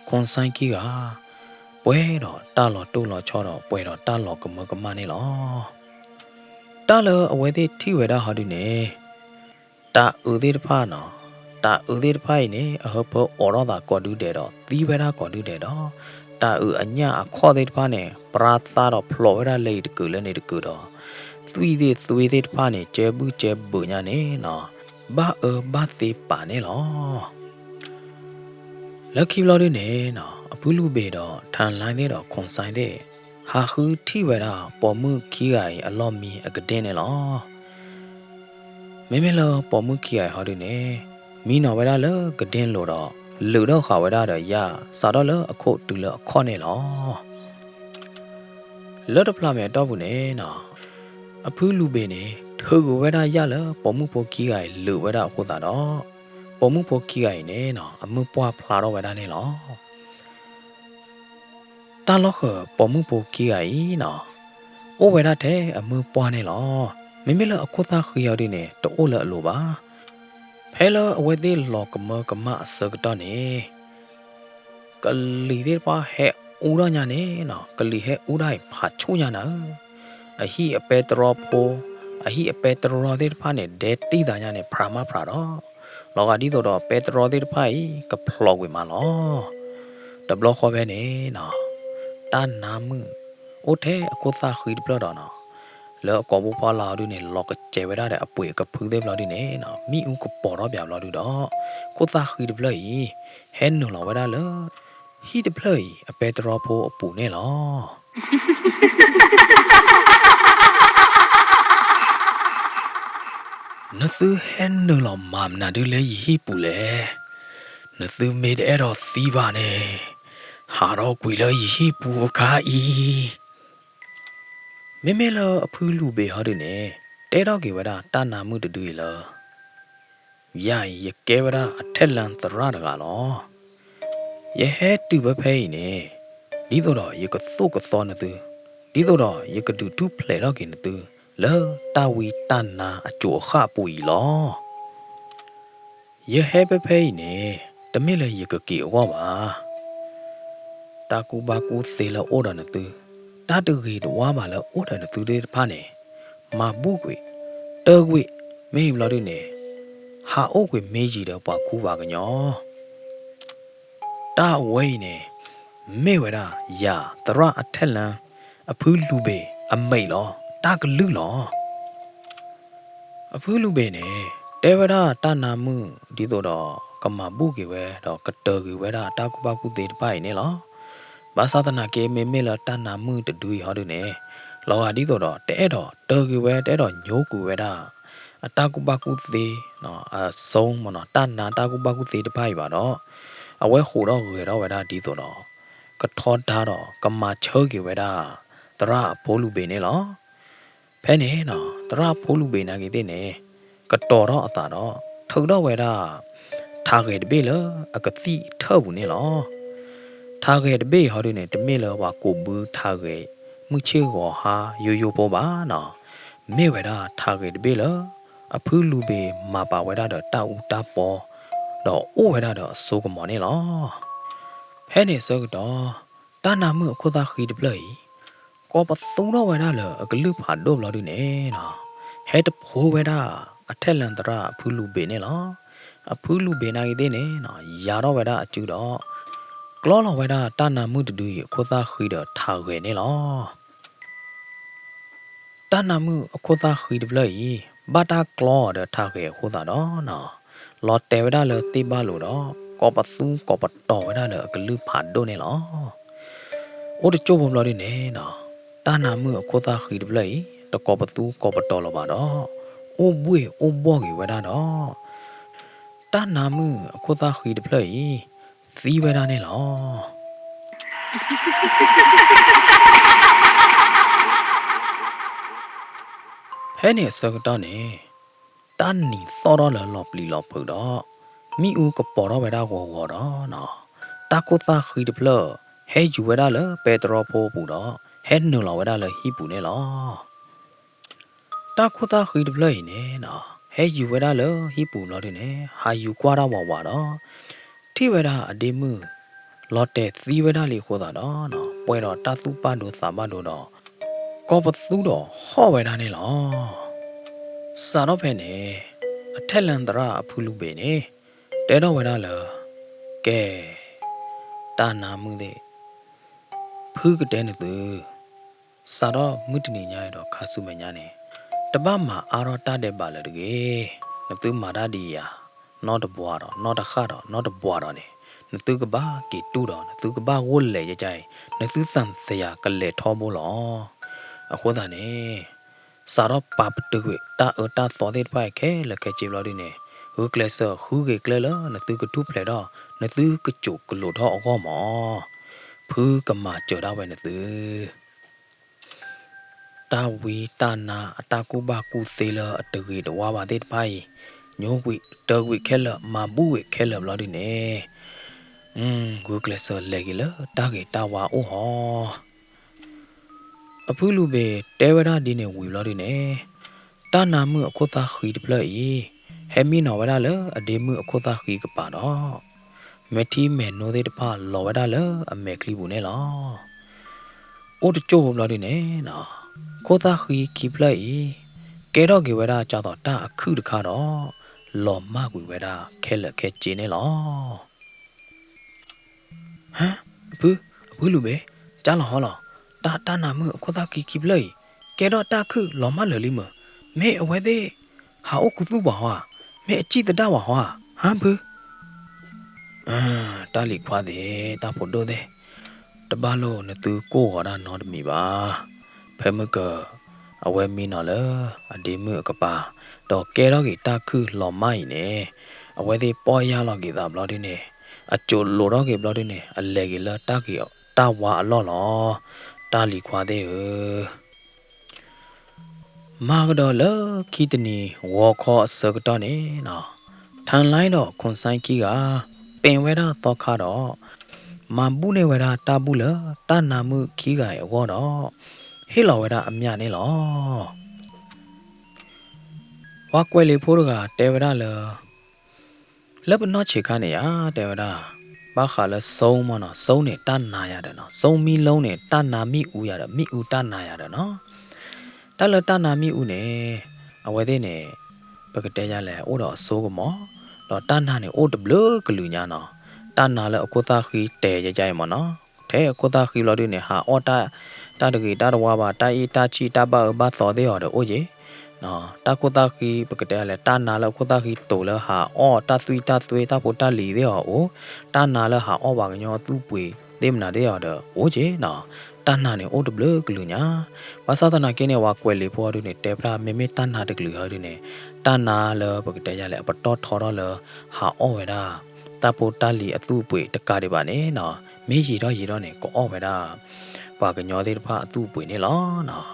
ခွန်စိုင်းခံဂၤ ပှဲၤဒီးတၢ်လီၤတိၢ်လီၤဆီဒီး ပှဲၤဒီးတၢ်လီၤကမၢကမၣ်န့ၣ်လီၤ. တၢ်လၢအဝဲသ့ၣ်ထံၣ်ဝဲဒၣ်ဟီဒုန့ၣ်, တၢ်အုးသ့ၣ်တဖၣ်နီၤ, တၢ်အုးသ့ၣ်တဖၣ်အံၤန့ၣ် အဟၢဖၢအိးထီၣ်သးကိးဒုဒဲးဒီး သံဝဲဒၣ်ကိးဒုဒဲးဒီး တၢ်အုးအညၣ်အခီၣ်သ့ၣ်တဖၣ်န့ၣ် ပြါသးဒီးဖျိးဝဲဒၣ်လၢအံၤတကုာ်လၢန့ၣ်တကုာ်ဒီး သွံၣ်သ့ၣ်သွ့သ့ၣ်တဖၣ်န့ၣ် ကဲဘုၣ်ကဲဘုၣ်ညါန့ၣ်နီၤ, ဘၣ်အၢဘၣ်သီပာ်န့ၣ်လီၤ. လၢခံဘျီဒုန့ၣ်နီၤ, အဖုလူၤဘ့ၣ်ဒီးထၢလါသ့ၣ်ဒီးခွန်စိုင်းသ့ၣ် ဟးဃုထံၣ်ဝဲဒၣ်ပိာ်မုၣ်ခံဂၤအံၤအလီၢ်မံအကဒ့ၣ်န့ၣ်လီၤ. မ့မ့ၢ်လၢပိာ်မုၣ်ခံဂၤအံၤဟီဒုန့ၣ်, မံနီၤဝဲဒၣ်လၢကဒ့ၣ်လိၤဒီး လုာ်ထီၣ်ဃာ်ဝဲဒၣ်ဒီးယၣ် စးထီၣ်လၢအခိၣ်တုၤလၢအခီၣ်န့ၣ်လီၤ. လၢတဖျးမဲာ်အတီၢ်ပူၤန့ၣ်နီၤ, အဖုလူၤဘ့ၣ်န့ၣ် ထုးကွံာ်ဝဲဒၣ်ယၣ်လၢပိာ်မုၣ်ဖိခံဂၤအံၤလုာ်ဝဲဒၣ်အဃိသတးဒီး ပိာ်မုၣ်ဖိခံဂၤအံၤန့ၣ်နီၤ အမုၢ်ပှၢ်ဖျါထီၣ်ဝဲဒၣ်န့ၣ်လီၤ. တၢ်လီၢ်ဃၢၤပိာ်မုၣ်ဖိခံဂၤအံၤနီၤ, အိၣ်ဝဲဒၣ်ထဲအမုၢ်ပှၢ်န့ၣ်လီၤ. မ့မ့ၢ်လၢအခိၣ်သၣ်ဃံအီၤဒုန့ၣ် တအိၣ်လၢအလိၤဘၣ်. ဖဲလၢအဝဲသ့ၣ်လီၤကမၢကမၣ်အဆၢကတီၢ်န့ၣ် ကလံၤသ့ၣ်တဖၣ်ဟဲအူထီၣ်ညါန့ၣ်နီၤ, ကလံၤဟဲအူဒၣ်အံၤဖးဆူၣ်ညါနၤဧၢ, အဟံၣ်အပဲတြီဖိ, အဟံၣ်အပဲတြီသ့ၣ်တဖၣ်န့ၣ် ဒဲတံၢ်သးညါန့ၣ် ဖြးမးဖြးဒီး, လီၤဂာ်ဒ်သိးဒီးပဲတြီသ့ၣ်တဖၣ်အံၤ ကဖျိးကွံာ်မးလီၤ. တဘျီဃီဖဲန့ၣ်နီၤ, တၢ်နါမုၣ်အိၣ်ထဲအခိၣ်သၣ်ဃံတဖျၢၣ်ဒီးနီၤ, လၢအကိာ်ဘိဖီလာ်အီၤဒုန့ၣ် လီၤကစဲးဝဲဒၣ်ဒီးအပှ့ၤအကဖုသ့ၣ်ဘျီဒုန့ၣ်နီၤ, မ့ၣ်အူကပီၤထီၣ်ပၠးဘျီဒုဒီး, ခိၣ်သၣ်ဃံတဖျၢၣ်အံၤ ဟဲနုာ်လီၤဝဲဒၣ်လၢ ဟံၣ်တဖျၢၣ်အံၤ အပဲတြီဖိအပူၤန့ၣ်လီၤ. နသုဟဲနုာ်လီၤမၤမနုၤဒုလၢယဟံၣ်ပူၤလဲၣ်. နသုမ့ၢ်တအဲၣ်ဒိးသံဘၣ်န့ၣ်, ဟးထီၣ်ကွံာ်လၢယဟံၣ်ပူၤအခါအံၤ. မ့မ့ၢ်လၢအဖုလူၤဘ့ၣ်ဟီဒုန့ၣ် တဲထီၣ်က့ၤဝဲဒၣ်တၢ်နါမုၣ်တဒုအံၤလၢ ယၤအံၤ ယကဲဝဲဒၣ်အထဲလၢသရၣ်တဂၤလီၤ. ယဟဲတုၤဖဲဖဲအံၤန့ၣ် ဒ်သိးဒီးယကသိၣ်ကသီနသု, ဒ်သိးဒီးယကဒုးထူၣ်ဖျဲးထီၣ်က့ၤနသု လၢတၢ်ဝံတၢ်နါအစိၤအဃၣ်အပူၤအံၤလီၤ. ယဟဲဖဲဖဲအံၤန့ၣ် တမ့ၢ်လၢယကက့ၤအဂီၢ်ဘၣ်. တၢ်ကူၣ်ဘၣ်ကူၣ်သ့လၢအိၣ်ဒီးနသု, တၢ်တဂ့ၤတဝါဘၣ်လၢအိၣ်ဒီးနသုသ့ၣ်တဖၣ်န့ၣ် မၤဘူၣ်ကွံာ်, တၢၢ်ကွံာ်, မ့ၢ်ဘျီဒုန့ၣ် ဟးအိၣ်ကွံာ်မ့ၢ်ယံၤဒီးပှၤခူပှၤကညီ တၢ်အဝဲအံၤန့ၣ် မ့ၢ်ဝဲဒၣ်ယၤသရၣ်အထဲလၢ အဖုလူၤဘ့ၣ်အမဲာ်လီၤ, တၢ်ကလုၢ်လီၤ. အဖုလူၤဘ့ၣ်န့ၣ် တဲဝဲဒၣ်တၢ်နါမုၣ်ဒ်သိးဒီး ကမၤဘူၣ်က့ၤဝဲဒီးကတၢၢ်ကွံာ်ဝဲဒၣ်တၢ်ကူၣ်ဘၣ်ကူၣ်သ့တဖၣ်အံၤန့ၣ်လီၤ. ဘၣ်ဆၣ်သနာ်က့ မ့မ့ၢ်လၢတၢ်နါမုၣ်တဒုအံၤဟီဒုန့ၣ် လီၤဂာ်ဒ်သိးဒီး တအဲၣ်ဒိးတၢၢ်ကွံာ်ဝဲ တအဲၣ်ဒိးညိကွံာ်ဝဲဒၣ် အတၢ်ကူၣ်ဘၣ်ကူၣ်သ့ အစိမ့ၢ်နီၤ တၢ်နါတၢ်ကူၣ်ဘၣ်ကူၣ်သ့တဖၣ်အံၤဘၣ်ဒီး အဝဲဟူးထီၣ်ဂဲၤထီၣ်ဝဲဒၣ်ဒ်သိးဒီး ကထီဒါဒီးကမၤဆၢက့ၤဝဲဒၣ် သရၣ်အဖိလူၤဘ့ၣ်န့ၣ်လီၤ. ဖဲန့ၣ်နီၤ သရၣ်ဖိလူၤဘ့ၣ်နာ်က့ၤသ့ၣ်န့ၣ် ကတီၤထီၣ်အသးဒီး ထုးထီၣ်ဝဲဒၣ် ထးဂဲၤတဘ့ၣ်လၢအကသံၣ်ထၢၣ်ပူၤန့ၣ်လီၤ. ထးဂဲၤတဘ့ၣ်အံၤဟီဒုန့ၣ် တမ့ၢ်လၢပှၤကိးဘုထးဂဲၤ မုၢ်ဆ့ၣ်ဂီၤဟါယိယိဖိဘၣ်နီၤ, မ့ၢ်ဝဲဒၣ်ထးဂဲၤတဘ့ၣ်လၢ အဖုလူၤဘ့ၣ်မၤပာ်ဝဲဒၣ်ဒီးတၢ်အူတၢ်ပီ ဒီးအိၣ်ဝဲဒၣ်ဒီးအစိကမီၤန့ၣ်လီၤ. ဖဲန့ၣ်အဆၢကတီၢ် တၢ်နါမုၣ်အခိၣ်သၣ်ဃံတဖျၢၣ်အံၤ ကိးပသူထီၣ်ဝဲဒၣ်လၢအကလုၢ်ဖးဒိၣ်ဘျီဒုန့ၣ်နီၤ, ဟဲတဖိဝဲဒၣ်အထဲလၢသရၣ်အဖုလူၤဘ့ၣ်န့ၣ်လီၤ. အဖုလူၤဘ့ၣ်နာ်က့ၤသ့ၣ်န့ၣ်နီၤ ယၤထီၣ်ဝဲဒၣ်အစုဒီး ကျီလီၤဝဲဒၣ်တၢ်နါမုၣ်တဒုအံၤအခိၣ်သၣ်ဃံဒီးထးဂဲၤန့ၣ်လီၤ. တၢ်နါမုၣ်အခိၣ်သၣ်ဃံတဖျၢၣ်အံၤ ဘၣ်တၢ်ကျီအီၤဒီးထးဂဲၤအဃိသတးဒီးနီၤ, လီၤတဲာ်ဝဲဒၣ်လၢသ့ၣ်ဘၣ်လိာ်ဒီး ကိးပသူကိးပတီၤဝဲဒၣ်လၢအကလုၢ်ဖးဒိၣ်န့ၣ်လီၤ. အိၣ်တကၠိၢ်ဖိဘျီဒုန့ၣ်နီၤ, တၢ်နါမုၣ်အခိၣ်သၣ်ဃံတဖျၢၣ်အံၤ တကိးပသူကိးပတီၤလၢၤဘၣ်ဒီး အိၣ်ဘှ့ၣ်အိၣ်ဘှီၣ်က့ၤဝဲဒၣ်ဒီး တၢ်နါမုၣ်အခိၣ်သၣ်ဃံတဖျၢၣ်အံၤ သံဝဲဒၣ်န့ၣ်လီၤ. ဖဲန့ၣ်အဆၢကတီၢ်န့ၣ် တၢ်နံၤသီၣ်ထီၣ်လၢလီၤပျံၤလီၤဖုးဒီး မ့ၣ်အူကပီၤထီၣ်ဝဲဒၣ်ဂီၤဂီၤဒီးနီၤ, တၢ်ခိၣ်သၣ်ဃံတဖျၢၣ် ဟဲယူၤဝဲဒၣ်လၢပဲတြီဖိအပူၤဒီး ဟဲနုာ်လီၤဝဲဒၣ်လၢဟံၣ်ပူၤန့ၣ်လီၤ. တၢ်ခိၣ်သၣ်ဃံတဖျၢၣ်အံၤန့ၣ်နီၤ ဟဲယူၤဝဲဒၣ်လၢဟံၣ်ပူၤဘျီဒုန့ၣ် ဟးယူၤကွၢ်တၢ်ဝးဝးဒီး ထံၣ်ဝဲဒၣ်အဒ့မုၣ် လီၤတဲာ်သံဝဲဒၣ်လံအဃိသတးဒီးနီၤ ပှဲၤဒီးတၢ်သူၣ်ပၢ်ဒိသးပၢ်ဒိဒီး ကိးပသူဒီးဟီၣ်ဝဲဒၣ်န့ၣ်လီၤ. စးထီၣ်ဖဲန့ၣ် အထဲလၢသရၣ်အဖုလူၤဘ့ၣ်န့ၣ် တဲထီၣ်ဝဲဒၣ်လၢ ကဲ တၢ်နါမုၣ်သ့ၣ် ဖုကတဲနသု စးထီၣ်မုၢ်တနံၤညါအံၤဒီးခါဆူမဲာ်ညါန့ၣ် တဘၣ်မၤအါထီၣ်တၢ်ဒဲးဘးလၢၤတဂ့ၤ. နသုမၤတၢ်ဒ်အံၤဧါ, နီတဘှါဒီး နီတဃၣ်ဒီး နီတဘှါဒီးန့ၣ် နသုကဘၣ်က့ၤတူၢ်ဒီး နသုကဘၣ်ဂိၢ်လဲၤယဲယဲအံၤ နသုသံသယၤကလဲၤထီဘိလီၤ. အဃိသတးန့ၣ် စးထီၣ်ပာ်ပတုာ်ကွံာ်တၢ်အၢတၢ်သီသ့ၣ်တဖၣ်အံၤခဲလၢာ်ခဲဆ့ဘျီဒုန့ၣ် ဂုာ်ကျဲးစၢးဃုက့ၤကျဲလၢနသုကထူၣ်ဖျဲးထီၣ် နသုကစိာ်ကလိာ်ထီၣ်အဂီၢ်မး. ဖုကမၤစၢၤဒၣ်ဝဲနသု တၢ်ဝံတၢ်နါအတၢ်ကူၣ်ဘၣ်ကူၣ်သ့လၢအတဂ့ၤတဝါဘၣ်သ့ၣ်တဖၣ်အံၤ ညိကွံာ်တၢၢ်ကွံာ်ခဲလၢာ် မၤဘူၣ်ကွံာ်ခဲလၢာ်ဘျီဒုန့ၣ် ဂုာ်ကျဲးစၢးလဲၤက့ၤလၢတၢ်ဂ့ၤတၢ်ဝါအိၣ်ဟီ. အဖုလူၤဘ့ၣ်တဲဝဲဒၣ်ဒ်န့ၣ်ဝံၤဘျီဒုန့ၣ်, တၢ်နါမုၣ်အခိၣ်သၣ်ဃံတဖျၢၣ်အံၤ ဟဲမံနီၤဝဲဒၣ်လၢအဒ့မုၣ်အခိၣ်သၣ်ဃံကပၤဒီး မဲာ်ထံမဲာ်နိသ့ၣ်တဖၣ်လီၤဝဲဒၣ်လၢအမဲာ်ချံပူၤန့ၣ်လီၤ. အိၣ်တကၠိၢ်ဘျီဒုန့ၣ်, ခိၣ်သၣ်ဃံခံဖျၢၣ်အံၤ ကဲထီၣ်က့ၤဝဲဒၣ်ကၢ်သိးတၢ်အခုၣ်တခါဒီး လီၤမၢ်ကွံာ်ဝဲဒၣ်ခဲလၢာ်ခဲဆ့န့ၣ်လီၤ. ဟါ, အဖု, အဖုလူၤဘ့ၣ်, ကၢ်လီၤဟီလီၤ, တၢ်တၢ်နါမုၣ်အခိၣ်သၣ်ဃံခံဖျၢၣ်အံၤ ကဲထီၣ်တၢ်ခုၣ်လီၤမၢ်လၢာ်လံမုၢ်, မ့ၢ်အဝဲသ့ၣ် ဟးအိၣ်ခူသူၣ်ပှၤဟီဧါ, မ့ၢ်အစံၣ်သဒၣ်ပှၤဟီဧါ, ဟါဖု. တၢ်လံၤခွါသ့ၣ်, တၢ်ဖိဒိၣ်သ့ၣ်, တဘၣ်လိာ်နသုကိၢ်ဂီၤဒၣ်နီတမံၤဘၣ်. ဖဲမုၢ်ကၢၤ အဝဲမံနီၤလၢအဒ့မုၣ်အကပၤ, ဒီးကဲထီၣ်က့ၤတၢ်ခုၣ်လီၤမၢ်အံၤန့ၣ်, အဝဲသ့ၣ်ပီၢ်ယၢ်လီၤက့ၤသးဘျီဒုန့ၣ်, အစိာ်လိာ်ထီၣ်က့ၤဘျီဒုန့ၣ် အလဲၤက့ၤလၢတၢ်ဂ့ၤတၢ်ဝါအလီၢ်လီၤ. တၢ်လံၤခွါသ့ၣ်ဧၢ မၤကဒီးလၢခံတနံၤဂီၤခီအဆၢကတီၢ်န့ၣ်, ထၢလါဒီးခွန်ဆိုင်းခံဂၤ ပ့ၤဝဲဒၣ်သီခါဒီး မၤဘူၣ်န့ၢ်ဝဲဒၣ်တၢ်ဘူၣ်လၢတၢ်နါမုၣ်ခံဂၤအံၤအဂီၢ်ဒီး ဟ့ၣ်လီၤဝဲဒၣ်အမျးန့ၣ်လီၤ. ပှၤကွဲးလံာ်ဖိတဂၤတဲဝဲဒၣ်လၢ လၢပနီၢ်ဆံးခါန့ၣ်ယါ တဲဝဲဒၣ်, ဘၣ်ဃးလၢ စိမ့ၢ်နီၤ, စိန့ၣ်တၢ်နါယၤဒီးနီၤ, စိမံလိန့ၣ် တၢ်နါမ့ၣ်အူယၤဒီး မ့ၣ်အူတၢ်နါယၤဒီးနီၤ. တၢ်လၢတၢ်နါမ့ၣ်အူန့ၣ် အဝဲသ့ၣ်န့ၣ် ပကတဲယါလဲၣ် အိၣ်ဒီးအစိကမီၤ, ဒီးတၢ်နါန့ၣ်အိၣ်တဘျုးကလုာ်ညါနီၤ. တၢ်နါလၢအခိၣ်သၣ်ဃံတဲာ်ယါအံၤမ့ၢ်နီၤ, ထဲအခိၣ်သၣ်ဃံဘျီဒုန့ၣ် ဟးအီၣ်တၢ်, တၢ်တဂ့ၤတၢ်တဝါဘၣ်, တၢ်အ့ၣ်တၢ်ဆံၣ်တၢ်ဘၣ်အၢဘၣ်သီသ့ၣ်အီၤဒီးအိၣ်က့ၤ တၢ်ခိၣ်သၣ်ဃံ ပကတဲလဲၣ် တၢ်နါလၢအခိၣ်သၣ်ဃံတိၤလၢဟးအီၣ်တၢ်သွံၣ်တၢ်သွဲတၢ်ဖိတၢ်လံၤသ့ၣ်အီၤအိၣ်, တၢ်နါလၢဟးအီၣ်ပှၤကညီအသူၣ်ပှ့ၤသ့ၣ်မနုၤသ့ၣ်အီၤဒီးအိၣ်က့ၤနီၤ. တၢ်နါန့ၣ်အိၣ်တဘျုးကလုာ်ညါ. ဘၣ်ဆၣ်သနာ်က့န့ၣ် ပှၤကွဲးလံာ်ဖိအီၤဒုန့ၣ် တဲဖျါ မ့မ့ၢ်တၢ်နါတကလုာ်ဟီဒုန့ၣ်, တၢ်နါလၢပကတဲယါလဲၣ် အပတီၢ်ထီထီၣ်လၢ ဟးအီၣ်ဝဲဒၣ် တၢ်ဖိတၢ်လံၤအသူၣ်အပှ့ၤတကးဒံးဘၣ်န့ၣ်နီၤ, မ့ၢ်ယံာ်ထီၣ်ယံာ်ထီၣ်န့ၣ် ကအီၣ်ဝဲဒၣ် ပှၤကညီသ့ၣ်တဖၣ်အသူၣ်အပှ့ၤန့ၣ်လီၤ.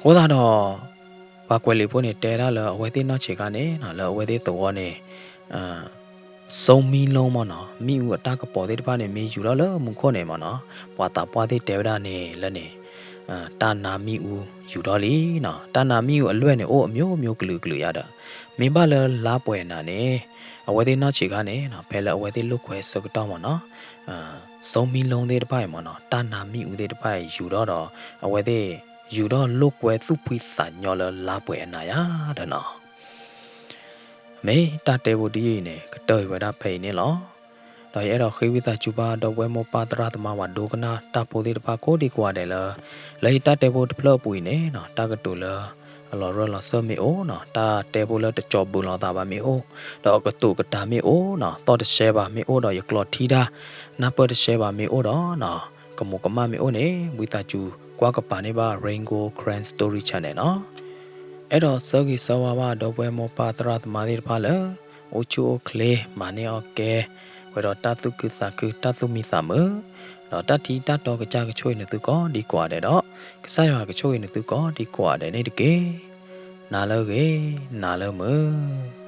အဃိသတးဒီး ပှၤကွဲးလံာ်ဖိန့ၣ် တဲဒၣ်လၢအဝဲသ့ၣ်နီၢ်ဆံးခါန့ၣ်နီၤ, လၢအဝဲသ့ၣ်သဝီန့ၣ် စိမံလိမ့ၢ်နီၤ, မ့ၣ်အူအတၢ်ကပီၤသ့ၣ်တဖၣ်န့ၣ် မ့ၢ်ယူၤထီၣ်လၢမူခိၣ်န့ၣ်မ့ၢ်နီၤ, ပှၤသးပှၢ်သ့ၣ်တဲဝဲဒၣ်န့ၣ်လၢန့ၣ် တၢ်နါမ့ၣ်အူယူၤထီၣ်လံနီၤ. တၢ်နါမ့ၣ်အူအလွဲၢ်န့ၣ် အိၣ်အမျိုးမျိုးကလုာ်ကလုာ်ယါဒီး မ့ၢ်ဘၣ်လၢလါပှဲၤနၤန့ၣ် အဝဲသ့ၣ်နီၢ်ဆံးခါန့ၣ်နီၤ, ဖဲလၢအဝဲသ့ၣ်လိာ်ကွဲဆၢကတီၢ်မ့ၢ်နီၤ, စိမံလိသ့ၣ်တဖၣ်အံၤမ့ၢ်နီၤ, တၢ်နါမ့ၣ်အူသ့ၣ်တဖၣ်အံၤယူၤထီၣ်ဒီး အဝဲသ့ၣ်ယူၤထီၣ်လိာ်ကွဲသူၣ်ဖှံသးညီလၢလါပှဲၤအနၤယါဒီးနီၤ. မ့ၢ်တၢ်တဲဖိတယုၢ်အံၤန့ၣ် ကတၢၢ်အံၤဝဲဒၣ်ဖဲအံၤန့ၣ်လီၤ. ဒီးယအဲၣ်ဒိးဃ့ဝံသးစူၤဘၣ် ဒီပုၢ်ဝဲၢ်မိၢ်ပၢ်သရၣ်သမါ ပှၤဒိကနၣ်တၢ်ဖိသ့ၣ်တဖၣ် ကိးဒံကိးဂၤဒဲးလၢ လၢယတၢ်တဲဖိတဖျၢၣ်အပူၤအံၤန့ၣ်နီၤ, တၢ်ကတိၤလၢအလီၤရၢၢ်လီၤစၢၢ်မ့ၢ်အိၣ်နီၤ, တၢ်တဲဖိလၢတကၠီၤဘုးလိာ်သးဘၣ်မ့ၢ်အိၣ်, ဒီးအကတိၤကတာ်မ့ၢ်အိၣ်နီၤ, သီၣ်တရှဲဘၣ်မ့ၢ်အိၣ်ဒီး ယကျိးထံတၢ် နၢ်ပၢၢ်တရှဲဘၣ်မ့ၢ်အိၣ်ဒီးနီၤ, ကမူးကမၣ်မ့ၢ်အိၣ်န့ၣ် ဝံသးစူၤကွၢ်ကပၤန့ၢ်ဘၣ် Rain Gold Karen Story Channel နီၤ. အဲၣ်ဒိးဆၢဂ့ၤဆၢဝါဘၣ် ဒီပုၢ်ဝဲၢ်မိၢ်ပၢ်သရၣ်သမါသ့ၣ်တဖၣ်လၢ အိၣ်ဆူၣ်အိၣ်ချ့ မၤန့ၢ်အီၣ်ကဲ ဝဲဒီးတၢ်သူၣ်ခုသးခု တၢ်သူၣ်မံသးမုာ်, ဒီးတၢ်ထံတၢ်တီကစၢ်ကဆိၣ်ဂ့ၤနသုကိးဒံကိးဂၤဒဲးဒီး ကစၢ်ယွၤကဆိၣ်ဂ့ၤနသုကိးဒံကိးဂၤဒဲးန့ၣ်တက့ၢ်. နၤလၢအဂ့ၤ, နၤလၢမုာ်.